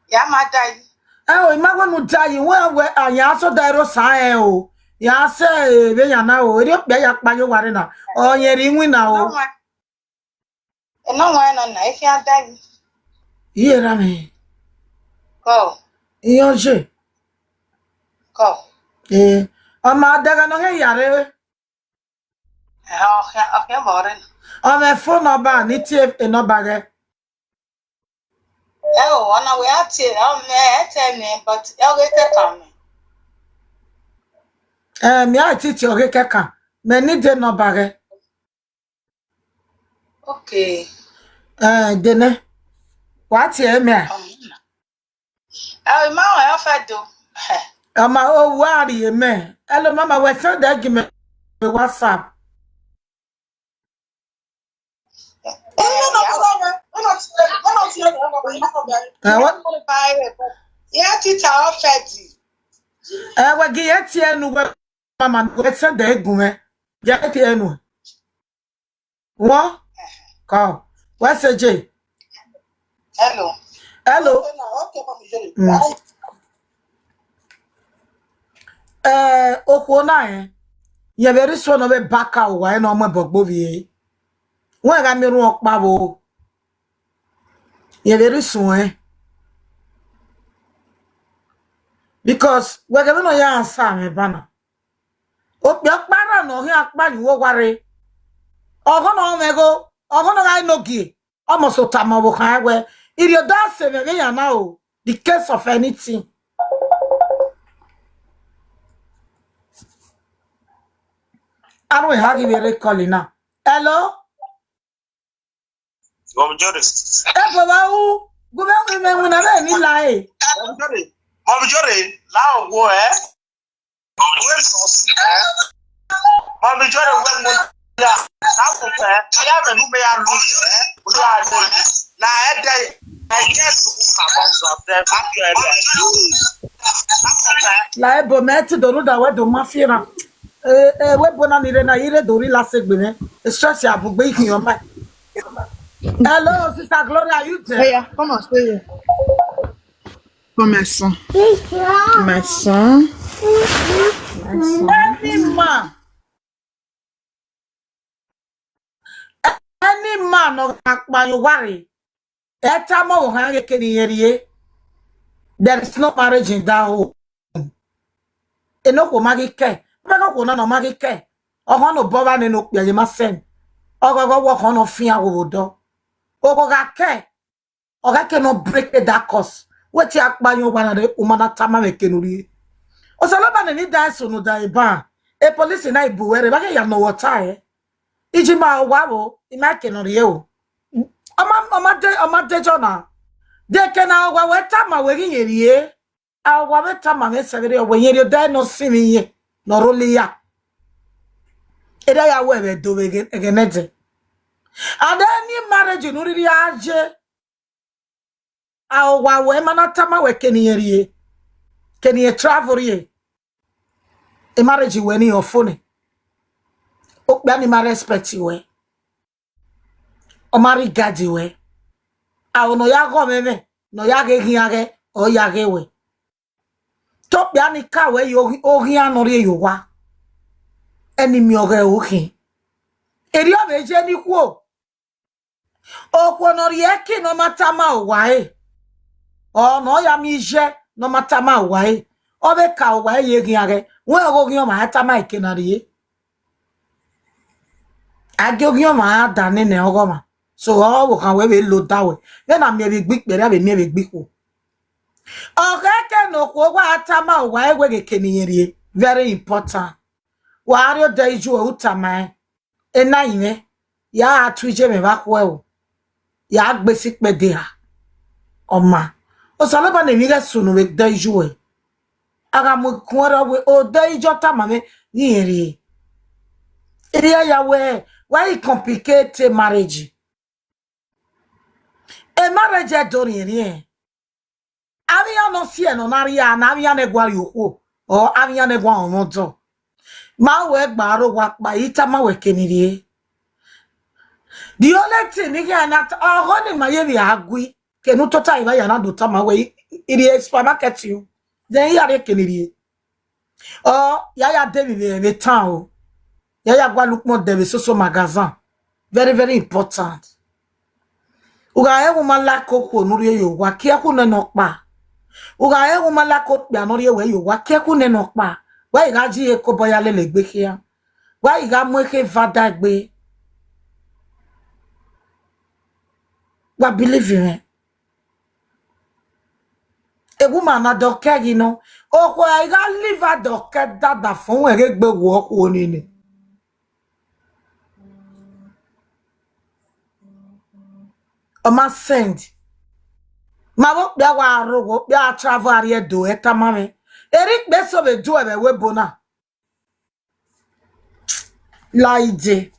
Ya ma da yi. Ẹ o, I ma wẹ ne u da yi, wẹ wẹ a ya sẹ ọda ẹre Osa rẹn o. Ya sẹ, eh, vbe yan na o, erriọ okpia ya kpayan owa rre na. Ọ yẹn rre iwinna o. Nọ wẹ. Enọ wan nọ na, I khian da yi. Iye ra mwẹ. Kọ. Iyan je. Kọ. Eh, ọ ma dẹghẹ ne ọ khian ya rre. Ẹ, ọ khian, ọ khian vbọ rre na. Ọ mwẹ phone number, ne I tie enọba ghẹ. Ẹ o, ọna wẹ a tie, ọ mẹ, ẹ tẹ mẹ, but ọ ghe kẹkan mẹ. Eh, mẹ a ti tie ọ ghe kẹkan. Mẹ need enọba ghẹ. Okay. Eh, dene. Wa tie mẹ a? Um, ẹ, I ma rẹn ọfẹ do. Ẹ ma, o wa rrie mẹ. Hello, mama, wẹ send ẹ gi mẹ vbe WhatsApp. Ẹ, ya wa. Ẹ, wẹ, ya tita ọfẹ di. Ẹ, wẹ gi ye tie nu wẹ, mama, wẹ send ẹ gu mẹ. Ya tie nu. Wọ? Kọ. Wẹ sẹ je. Hello. Hello. Okay, now, okay, Mami Jere. Mm. Bye. Eh, okhuo na rẹn, yẹn vbe rre isuẹ ne ọ vbe baka owa ẹre ne ọ mu ẹbọ gbe ovbi ẹre. Wẹ gha miẹn orhunmwu ọkpa vbo? Yẹn vbe rre isuẹn. Because wẹ ghẹ vbene ọ ya answer mwẹ banna. Okpia ọkpa na ne ọ khian kpa ye uwu owa rre. Ọghọ ne ọ mwẹ igho, ọghọ ne ọ gha inogie, ọ must tama ọvbokhan wẹ, I rhie odaro sẹ mwẹ vbe yan na o, the case of anything. Aro eha ghi vbe rre call na. Hello? Mọmijọre. Ebo vbe ru, gu mwẹ, gu mwẹ winna vbe ne I la ẹre. Mọmijọre, Mọmijọre, la owo ẹ. Mọmijọre, wẹ mu ya, la owo ẹ. Aya mẹ nu mẹ ya lu ẹ. Olu a lu ẹ. Na ẹdẹ, ẹdẹ lu ka bọ zọ dẹ, ma fi ẹdẹ. La ebo mẹ ti do rhunmwuda wẹ do ma fi erhan. Eh, eh, wẹ ebo na ni rre na, I rre do rri last egbe mwẹ. Stress ya bugbe ikhian ma. Hello, Sister Gloria, are you there? Hey, yeah, come on, stay here. Come, my son. My son. My son. Any man. ne ọ gha kpa ye owa rre, ẹ tama ọvbokhan ghe kene irẹn rrie. There is no marriage in that home. Enokhuo ma ghi kẹ, vbe enokhuo na ne ọ ma ghi kẹ, ọghọn ne obọ vba nene okpia ye ma sẹ ne. Ọghọghọ wẹ ọghọn ne ọ fian gho vbe odọ. Oghọ gha kẹ, ọ gha ke nọ break that curse. Wẹ te a kpa ye owa na rre, u ma na tama mwẹ kene u rrie. Osanobua ne ni da sunu da eba, e police na i bu wẹ rre, vbe a ghe ya nọ wẹ ọta ẹre. Iji ma owa vbo, I ma kene ọ rrie o. Ọ ma, ọ ma de, ọ ma de jọ na. De ke na owa wẹ tama wẹ ghi yẹn rrie. A owa vbe tama mwẹ sẹ vberriọ wẹ yẹn rrie odẹ ne ọ sinmwi yẹn, ne ọ rhọle ya. Erha ya wẹ vbe do vbe ẹghẹ, ẹghẹ nẹdẹ. And any marriage ne u rhirhi a ye, a owa wẹ ma na tama wẹ kene irẹn rrie, kene irẹn travel rrie. E marriage wẹ ni ọ fo nẹ. Okpia ni ma respect wẹ. Ọ ma regard wẹ. Aro ne ọ ya ghọ mwẹ mwẹ, ne ọ ya ghe khian ghẹ, ọ ya ghe wẹ. Te okpia ni ka wẹ ye oghi-, oghian ne ọ rrie ye owa. Enemy ọghẹ ro khin. Erriọ vbe ye ni khuo. Okhuo ne ọ rhie ẹki ne ọ ma tama owa ẹre, ọ ne ọ ya miẹn iye ne ọ ma tama owa ẹre, ọ vbe ka owa ẹre ye khian ghẹ, wẹ ọghe oghian ọmwa a tama eke na rrie. A gie oghian ọmwa a da nene ọghọ ọmwa. So, ọvbokhan wẹ vbe lo da wẹ, vbe na miẹn vbe gbe ikpẹrẹ, a vbe miẹn vbe gbe ikhuo. Ọ khẹke ne okhuo wa tama owa ẹre wẹ ghe eke ne irẹn rrie, very important. Wa rrie odẹ iye uẹ, u tama ẹn. Ena imẹ, ya gha tu iye mwẹ vbe akhuẹ o, ya gbe esi ikpẹdẹ ra. Ọ ma, Osanobua ne emwi ghẹ sunu vbe odẹ iye uẹ. A gha mu ikun ẹre wẹ odẹ iye ọ tama mwẹ ghi rẹn rrie. Erriọ ya wẹ, wa i complicate marriage. E marriage ẹdẹ orhiẹnrhiẹn. Avbe iran ne ọ siẹ ne ọ na rhia na, avbe iran ne ẹguae rrie okhuo, or avbe iran ne ẹguae rọnmwẹ ọdọ. Ma wẹ gba aro owa kpa, I tama wẹ kene I rrie. The only thing ne I khian na ta, ọghọ ne ima ye vbe a gui, kene u tota evba ya na do tama wẹ, I, I rrie supermarket o, then I ya rrie kene I rrie. Or ya ya de emwi vbe, vbe town o. Ya ya gualọ ukpọn dẹ vbe soso magazine. Very, very important. U gha rẹn wẹ u ma like okhuo ne u rrie ye owa, kie ẹkhu nene ọkpa. U gha rẹn wẹ u ma like okpia ne ọ rrie wẹ ye owa, kie ẹkhu nene ọkpa. Wa i gha ji eko obọ ya lele egbe khian. Wa i gha mu ekhe eva da egbe. Wa believe mwẹ. Ewu ma na dọkẹ ghi nọ. Okhuo a i gha live a dọkẹ dada fo wẹ ghe egbe wọ okhuo nene. Ọ ma send. Ma vbe okpia wa rro, okpia travel a rrie do ẹ tama mwẹ. Erha ikpe eso vbe do ẹvbo ẹvbo ebo na. Laide.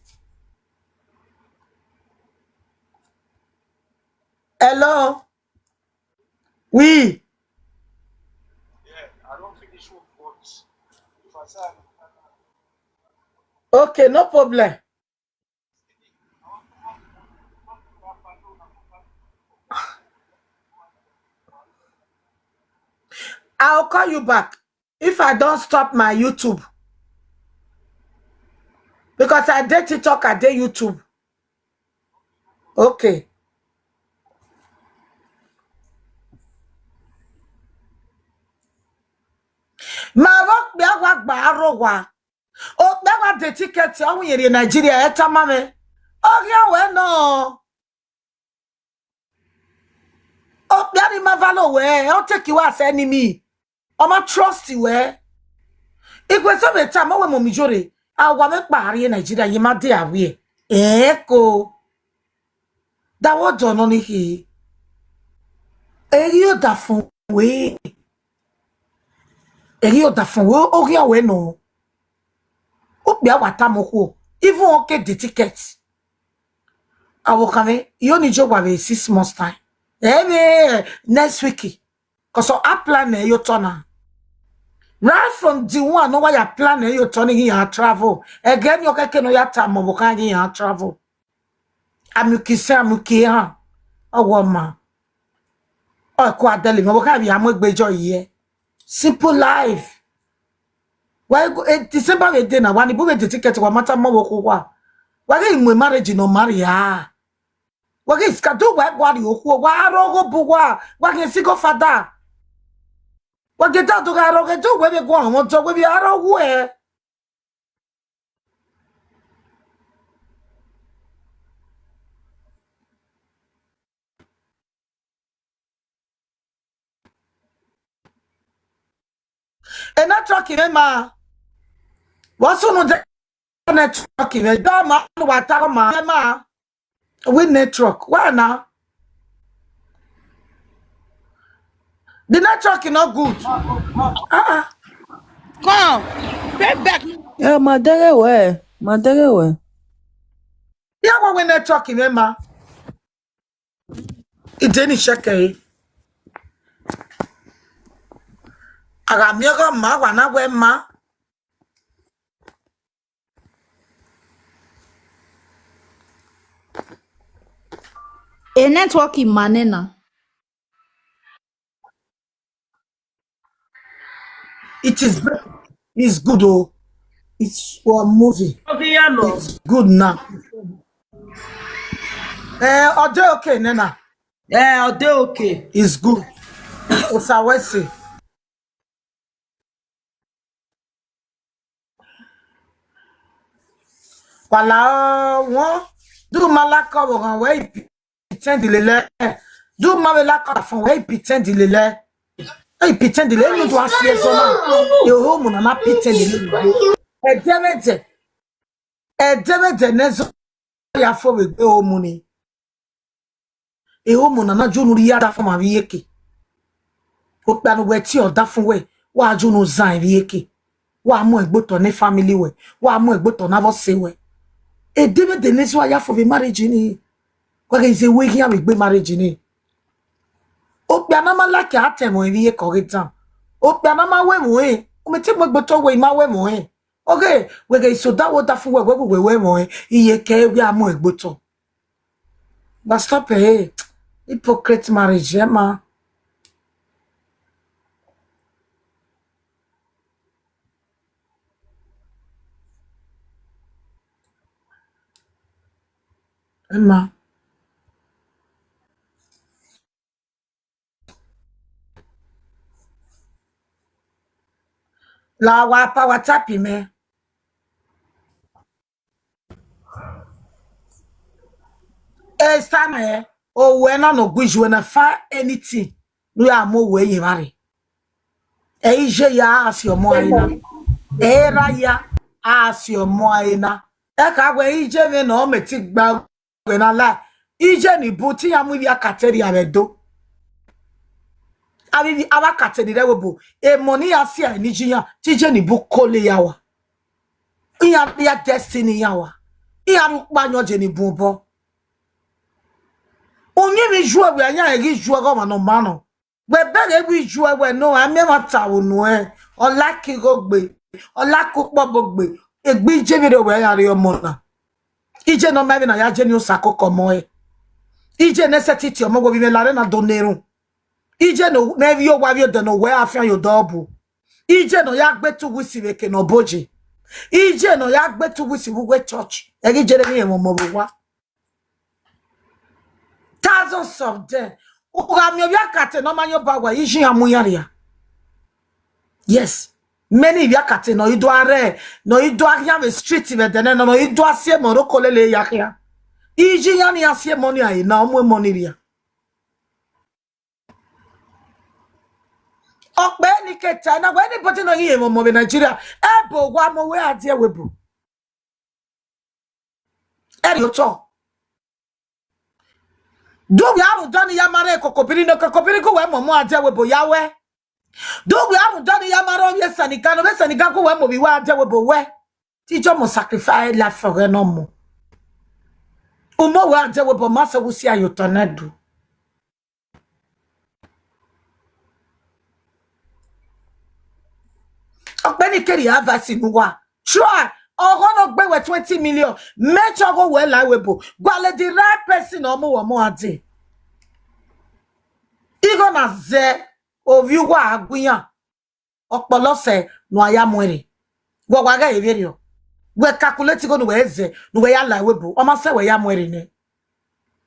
Hello? Oui. Okay, no problem. I'll call you back if I don't stop my YouTube. Because I dey TikTok, I dey YouTube. Okay. Ma vbe okpia wa gba aro owa. Okpia wa de ticket ọ wẹ irẹn rrie Nigeria, ẹ tama mwẹ. Ọ ghian wẹ nọ. Okpia ni ma valo wẹ, ọ take you as enemy. Ọ ma trust wẹ. Ikhuo eso vbe tama wẹ mummy Iyore, a wa mwẹ kpa rrie Nigeria, ye ma de avbiẹ. Ẹko. Da wẹ ọdọ nọ ni khin. Erha ọdafọn wẹ. Erha ọdafọn wẹ, ọ ghian wẹ nọ. Okpia wa tama okhuo. Even ọ ke de ticket. Avbe okhanmwẹ, I ho ni je owa vbe six months time. Ẹ vbe next week. Cause a plan nẹ ye otọ na. Right from the one ne ọ wa ya plan nẹ ye otọ ni ghi ya travel. Ẹghẹ ni ọ khẹke ne ọ ya tama ọvbokhan ghi ya travel. Amuki sẹ, amuki ehan. Ọ wẹ ọ ma. Ọ ku adẹle mwẹ, ọvbokhan vbe ya mu egbe jọ yẹ. Simple life. Wa go, eh, December vbe de na, wa ni bu vbe de ticket, wa ma tama ọvbokhan uwa. Wa ghi mu marriage ne ọ ma rhia. Wa ghi iska do wa gua rrie okhuo, wa rrọọ ghe obọ uwa, wa ghi single father. Wa ghi da do gha rrọọ ghe do wẹ vbe gua ọmọ dọ, wẹ vbe a rrọọ wẹ. E network mwẹ ma. Wa sunu de network mwẹ. Da ma wa ta ma ma. We network. Why na? The network is not good. Ah, ah. Come, pay back. Eh, ma dẹghe wẹ, ma dẹghe wẹ. Ya wa we network mwẹ ma. Ide ni shẹkẹ e. A gha miẹn ọghe ma, wa na wẹ ma. E network ma nẹ na. It is, it's good o. It's a movie. Movie ya nọ. It's good now. Eh, ọ de okay nẹ na? Eh, ọ de okay. It's good. Osa wẹ sẹ. Wa la wọn, do ma la kọ vbe ọghan wẹ i pretend lele. Do ma vbe la kọ afọn wẹ i pretend lele. I pretend lele, enu do a si ẹzọ na. E ho mu na na pretend lele. Ẹdẹmwẹdẹ, ẹdẹmwẹdẹ ne ẹzọ ya fo vbe egbe ho mu ni. E ho mu na na ju unu rhie adafọn ma vbe iyeke. Okpia ne uwẹ tie ọdafọn wẹ, wa ju unu zan vbe iyeke. Wa mu ẹgbe otọ ne family wẹ, wa mu ẹgbe otọ ne avbe ọse wẹ. Edemwẹdẹ ne zua ya fo vbe marriage ni, wa ghe ze wẹ khian vbe egbe marriage ni. Okpia na ma like a tẹ ẹmwẹ vbe iyeke ọ ghe dan. Okpia na ma wẹ ẹmwẹ ọnrẹn, u mẹ te mu ẹgbe otọ wẹ, I ma wẹ ẹmwẹ ọnrẹn. Ọghe, wẹ ghe iso da wẹ ọdafọn wẹ, wẹ ghe uwẹ wẹ ẹmwẹ ọnrẹn, iyeke wẹ a mu ẹgbe otọ. But stop e, hypocrite marriage, ẹ ma. Ẹ ma. La wa pa WhatsApp mẹ. Esa mẹ, owẹ na ne ọ gu iye na fa anything ne u ya mu owẹ ye evbare. Ẹ i je ya a si ọmọ a re na. Ẹ ra ya a si ọmọ a re na. Ẹ ka wẹ i je vbe ne ọ mẹ ti gba wẹ na la. I je ni bu te iran mu ivbi akate rhia vbe Ẹdo. Avbe ivbi, avbe akate ni rre ẹvbo ebo, emọ ne iran si a ni ji iran, te i je ni bu kole ya wa. Iran ya destiny iran wa. Iran rhie ukpa yan je ni bun obọ. Uyinmwẹ ijuẹ wẹ a yan ẹre ghi ju ẹghẹ ọmwa ne ọ ma nọ. Wẹ bẹghe vbe ijuẹ wẹ nọ, a miẹn ẹmwata vbe unu ẹn, ọ like igho gbe, ọ like ukpọbo gbe, egbe iye vberriọ wẹ a ya rhie ọmọ na. Iye ne ọ ma vbe na ya je ni osa koko ọmọ ẹre. Iye ne sẹtin tie ọmọ wẹ ovbi mwẹ la rre na do na erhunmwu. Iye ne ọ vbe owa vbe odẹ ne ọ wẹ a fian ye odẹ ọbu. Iye ne ọ ya gbe two weeks vbe eke ne ọ boje. Iye ne ọ ya gbe two weeks vbe uwu church. Ẹ ghi jere emwi ẹmwẹ ọmọ vbe owa. Thousands of them. U gha miẹn ovbi akate ne ọ ma yan ọba wa, iye iran mu iran rhia. Yes. Many ivbi akate ne ọ i do a rre, ne ọ i do a khian vbe street vbe ẹdẹ nẹ, ne ọ i do a si emọ roko lele ya khian. Iye iran ni a si emọ ni a re na, ọ mu emọ ni rhia. Ọ kpe ni ke ta na, wẹ anybody ne ọ ghi rẹn mwẹ ọmọ vbe Nigeria, ẹbo wa mu wẹ a die ẹvbo ebo. Ẹ rhie otọ. Do wẹ a rhunmwuda ni ya ma rẹn kokobiri ne kokobiri gu wẹ mu ọmọ a die ẹvbo ebo ya wẹ. Do wẹ a rhunmwuda ni ya ma rẹn ovbi Senegal, ne ovbi Senegal gu wẹ mu ovbi wẹ a die ẹvbo ebo wẹ. Te iye ọmọ sacrifice life for ghẹ ne ọmọ. U mu owẹ a die ẹvbo ebo, ọ ma sẹ vbe usia ye otọ ne Ẹdo. Ọ kpe ni ke rhie advice ne uwa. Try. Ọghọ ne ọ gbe wẹ twenty million. Make sure ọghe wẹ la ẹvbo ebo. Gualọ the right person ne ọ mu wẹ ọmọ a dee. Igho na zẹ, ovbi uwa a gu iran. Ọkpọlọ sẹ ne uwa ya mu ẹre. Wẹ wa ghẹ vberriọ. Wẹ calculate igho ne uwẹ zẹ, ne uwẹ ya la ẹvbo ebo. Ọ ma sẹ wẹ ya mu ẹre nẹ.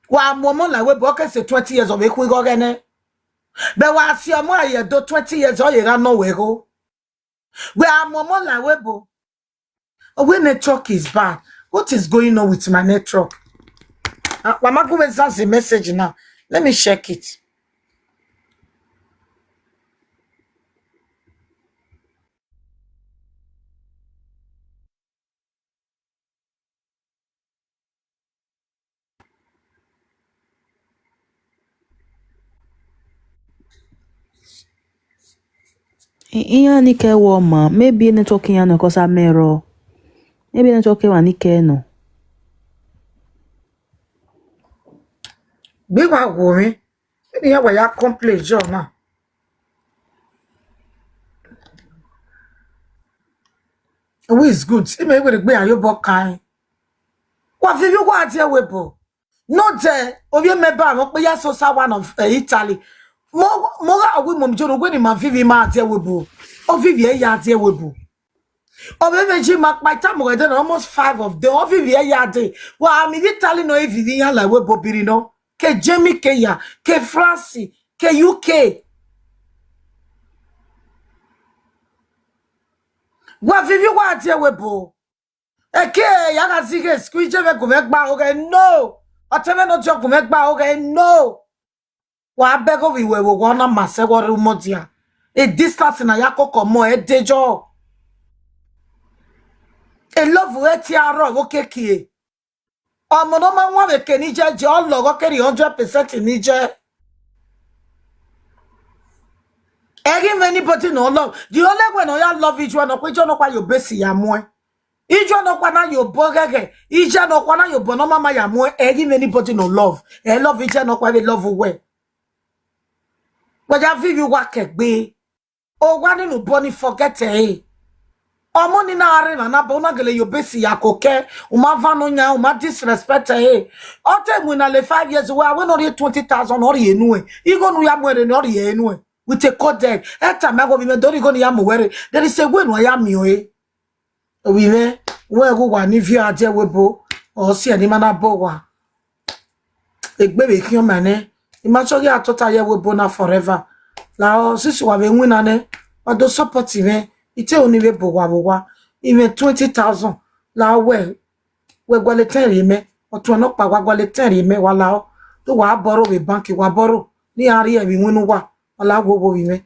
Wa mu ọmọ la ẹvbo ebo, ọ ke sẹ twenty years ọ vbe khu igho ọghẹe nẹ. Bẹ wa si ọmọ ẹre ye do twenty years, ọ ye gha nọ wẹ igho. Wẹ a mu ọmọ la ẹvbo ebo. Oh, wẹ network is bad. What is going on with my network? Ah, wa ma gu mwẹ zazẹ message now. Let me check it. I-, iran ni ke wọ ma, maybe network iran nọ, cause amẹ rrọọ. Maybe network emwa ni ke nọ. Gbe wa wo mwẹ, vbene iran wa ya complain jọ na. Who is good? Imẹ wẹ gbe iran ye obọ kan. Wa viọ ivbi uwa die ẹvbo ebo. Nọdẹ, ovbi mẹ ba mwẹ kpe ya sosa one of, eh, Italy. Mo, mo gha wi mọ mi joro wẹ ne ima viọ ivbi ima die ẹvbo ebo. Ọ viọ ivbi ẹre ya die ẹvbo ebo. Ọ vbe vbe ji ma kpa ita mu ẹdẹ na, almost five of them. Ọ viọ ivbi ẹre ya de. Wa mi vbe Italy nọ, e viọ ivbi iran la ẹvbo ebo biri nọ. Ke Germany, ke ya, ke France, ke U K. Wa viọ ivbi uwa die ẹvbo ebo. Eke ya gha zighe school, iye mwẹ gu mwẹ gba oghẹ, no. Ọtẹn mwẹ ne ọ diọ gu mwẹ gba oghẹ, no. Wa bẹghe ovbi wẹ vbe owa na ma sẹ wẹ ọ rre umọdia. E distance na ya koko ọmọ ẹre de jọ. E love ẹre tie arrọọ vbe okekie. Ọmọ ne ọ ma wan vbe eke ne iye je, ọ lọghọ kere hundred percent ne iye. Ẹghe mwẹ anybody ne ọ love. The only way ne ọ ya love iye nọkpa, iye nọkpa ye obọ esi ya muẹn. Iye nọkpa na ye obọ ghẹghẹ, iye nọkpa na ye obọ ne ọ ma ma ya muẹn, ẹghe mwẹ anybody ne ọ love. Ẹ love iye nọkpa vbe love uwẹ. Wa ya viọ ivbi uwa kẹgbe. Owa ni ne u bọ ni forget ẹre. Ọmọ ni na rre emwa na bọ, u na gele ye obọ esi ya koko ẹre, u ma van nọ yan, u ma disrespect ẹre. Ọ te winna le five years, wẹ a wẹ ne ọ rhie twenty thousand, ọ rhie nuẹn. Igho ne u ya mu ẹre ne ọ rhie nuẹn. With a coded. Ẹ tama ẹghẹ ovbi mwẹ, do rhie igho ne I ya mu wẹ rre. There is a way ne u ya miẹn ọre. Ovbi mwẹ, wẹ ghe uwa ni viọ a die ẹvbo ebo, ọ si ẹre ne ima na bọ owa. Egbe vbe khian ma nẹ, I ma sọghe a tota ye ẹvbo ebo na forever. Lahọ, since wa vbe winna nẹ, wa do support mwẹ, I te ru ne I vbe bọ owa vbe owa. I mwẹ twenty thousand, lahọ wẹ, wẹ gualọ etẹn rhie mẹ, ọtuẹn nọkpa wa gualọ etẹn rhie mẹ, wa lahọ. Do wa bọrọ vbe bank, wa bọrọ, ne iran rhie vbe iwinna uwa. Wa la wo wo vbe mwẹ.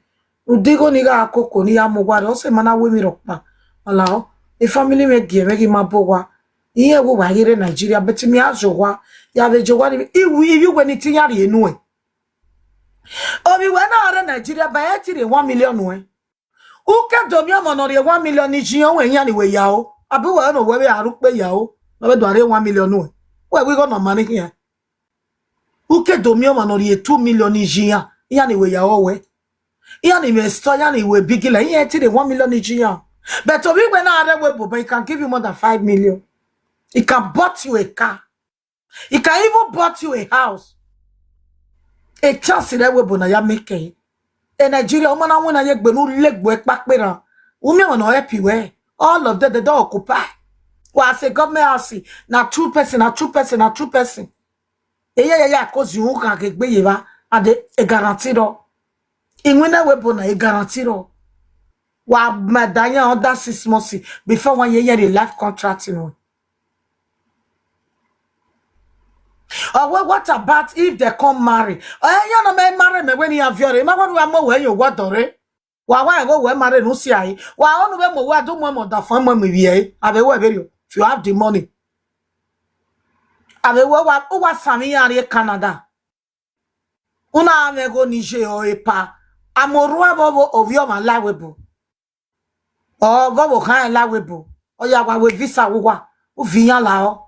Rhunmwuda igho ne I gha koko ne I ya mu owa rre, ọ sẹ ma na ru emwi rhọkpa. Wa lahọ, e family mwẹ gie mwẹ ghi ma bọ owa. Irẹn vbe uwa ghi rre Nigeria, but I miẹn a zẹ owa, ya vbe zẹ owa rre, I wi, I wi uwẹ ne I te iran rhie nuẹn. Ovbi wẹ na rre Nigeria, ba ẹ te rhie one million nuẹn. U ke do miẹn ọmọ ne ọ rhie one million ni yi iran, wẹ iran ni wẹ ya o. Abi wẹ ne wẹ vbe a ru ukpe ya o, ne ọ vbe do a rhie one million nuẹn. Wẹ wẹ igho ne ọ ma ni khian. U ke do miẹn ọmwa ne ọ rhie two million ni yi iran, iran ni wẹ ya o wẹ. Iran ni mwẹ store, iran ni wẹ big la, iran te rhie one million ni yi iran. But ovbi wẹ na rre ẹvbo ebo, but he can give you more than five million. He can bought you a car. He can even bought you a house. A chance rẹ ẹvbo ebo na ya make ẹre. E Nigeria, u ma na winna ye egbe ne u legbe ẹkpa kperhan. U miẹn ọmwa ne ọ help wẹ. All of them, they don't occupy. Wa sẹ government house, na two person, na two person, na two person. Eye ya ya ko zi u gha ghe egbe ye evba, and e guarantee rọ. Iwinna ẹvbo ebo na, e guarantee rọ. Wa ma da yan under six months before one year, ye rhie life contract nuẹn. Ọ wẹ, what about if they come marry? Ọ, iran ne ọ ma marry mẹ wẹ ne iran viọ rre, ma wẹ ne u ya mu owẹ ye owa dọ rre. Wa wa ẹghẹ owẹ marry ne u si a re. Wa ọ ne u vbe mu owẹ, a do mu ẹmwẹ ọdafẹn, mu ẹmwẹ ivbi ẹre. A vbe wẹ vberriọ, if you have the money. A vbe wẹ, wa, u wa sanmwẹ iran rrie Canada. U na mwẹ igho ni ye ọre epa. Amorua vbe ovbi ọmwa la ẹvbo ebo. Ọ vbe ovbi okhan la ẹvbo ebo. Ọ ya wa wẹ visa vbe uwa, u viọ iran lahọ.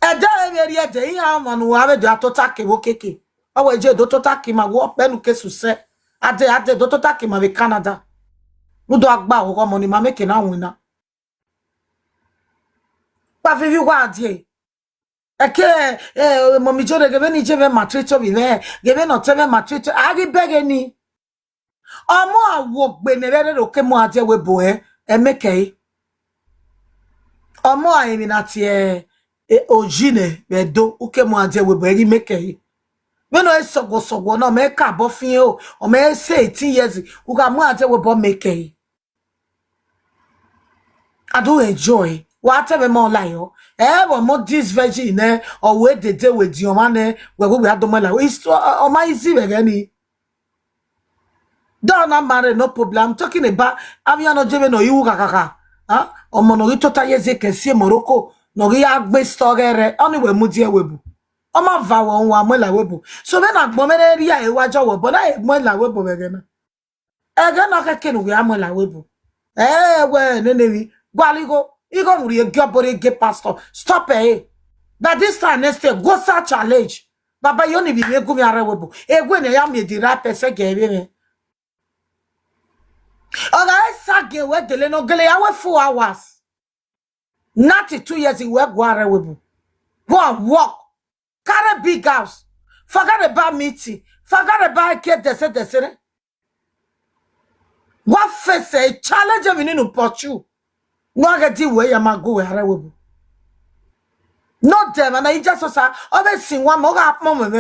Ẹdẹ ẹre vbe rrie ẹdẹ, iran ọmwa ne uwa vbe do a tota ke vbe okiekie. Ọ wẹ je do tota ke ima, wẹ ọkpẹ ne u ke susẹ. Ade, ade, do tota ke ima vbe Canada. Ne u do a gba oghọmọ ne ima make na winna. Kpa vivi uwa die. Ẹke, eh, mummy Jore, ghe vbene iye mwẹ maltreat ovbi mwẹ, ghe vbene ọtẹn mwẹ maltreat, a ghi bẹghe ni. Ọmọ a wo gbe ne ẹvbo rere oke mu a die ẹvbo ebo ẹ, ẹ make ẹre. Ọmọ a emwi na tie, Oji nẹ vbe Ẹdo, u ke mu adiẹwebọ, ẹ ghi make ẹre. Vbene ọ re sọguọsọguọ na, ọ ma ka abọ fian o, ọ ma sẹ eighteen years, u gha mu adiẹwebọ make ẹre. A do enjoy, wa te mwẹ ma ọ la yọ. Ẹ vbe ọmọ this virgin nẹ, ọ wẹ dede wẹ ediọn ọmwa nẹ, wẹ wẹ wẹ a do mu la. It's, ọ ma easy vbe ẹghẹ nii. Dọ na marry, no problem. I'm talking about avbe iran ne ọ je vbe ne ọ ru ghaghagha. Ọmọ ne ọ ghi tota ye zẹ ke si Morocco, ne ọ ghi ya gbe sọ ghẹ rẹ, ọnii wẹ mudia ẹvbo ebo. Ọ ma va wẹ, wa mu la ẹvbo ebo. So vbene agbọn mwẹ rhia ẹre, wa jọ wẹ obọ na, mu la ẹvbo ebo vbe ẹghẹ na. Ẹghẹ na khẹke ne uwẹ a mu la ẹvbo ebo. Ẹ wẹ nene emwi, gualọ igho, igho ne u rhie gie ọbo, rhie gie pastor. Stop ẹre. By this time next year, go start challenge. Baba, ye ọnii vbe ivbi gu mwẹ a rre ẹvbo ebo. Ewe ne ya miẹn the right person gie vbe mwẹ. Ọ gha sa gie wẹ dele ne ọ gele ya wẹ four hours. Ninety-two years wẹ gu a rre ẹvbo ebo. Go and work. Carry big house. Forget about meeting. Forget about eke dẹse dẹse rẹ. Wa face a challenge emwi ne unu pursue. Ne ọ ghẹ di wẹ ya ma gu wẹ a rre ẹvbo ebo. No dem, and I just so sa, ọ vbe sin wa ma, ọ gha kpọnmwẹ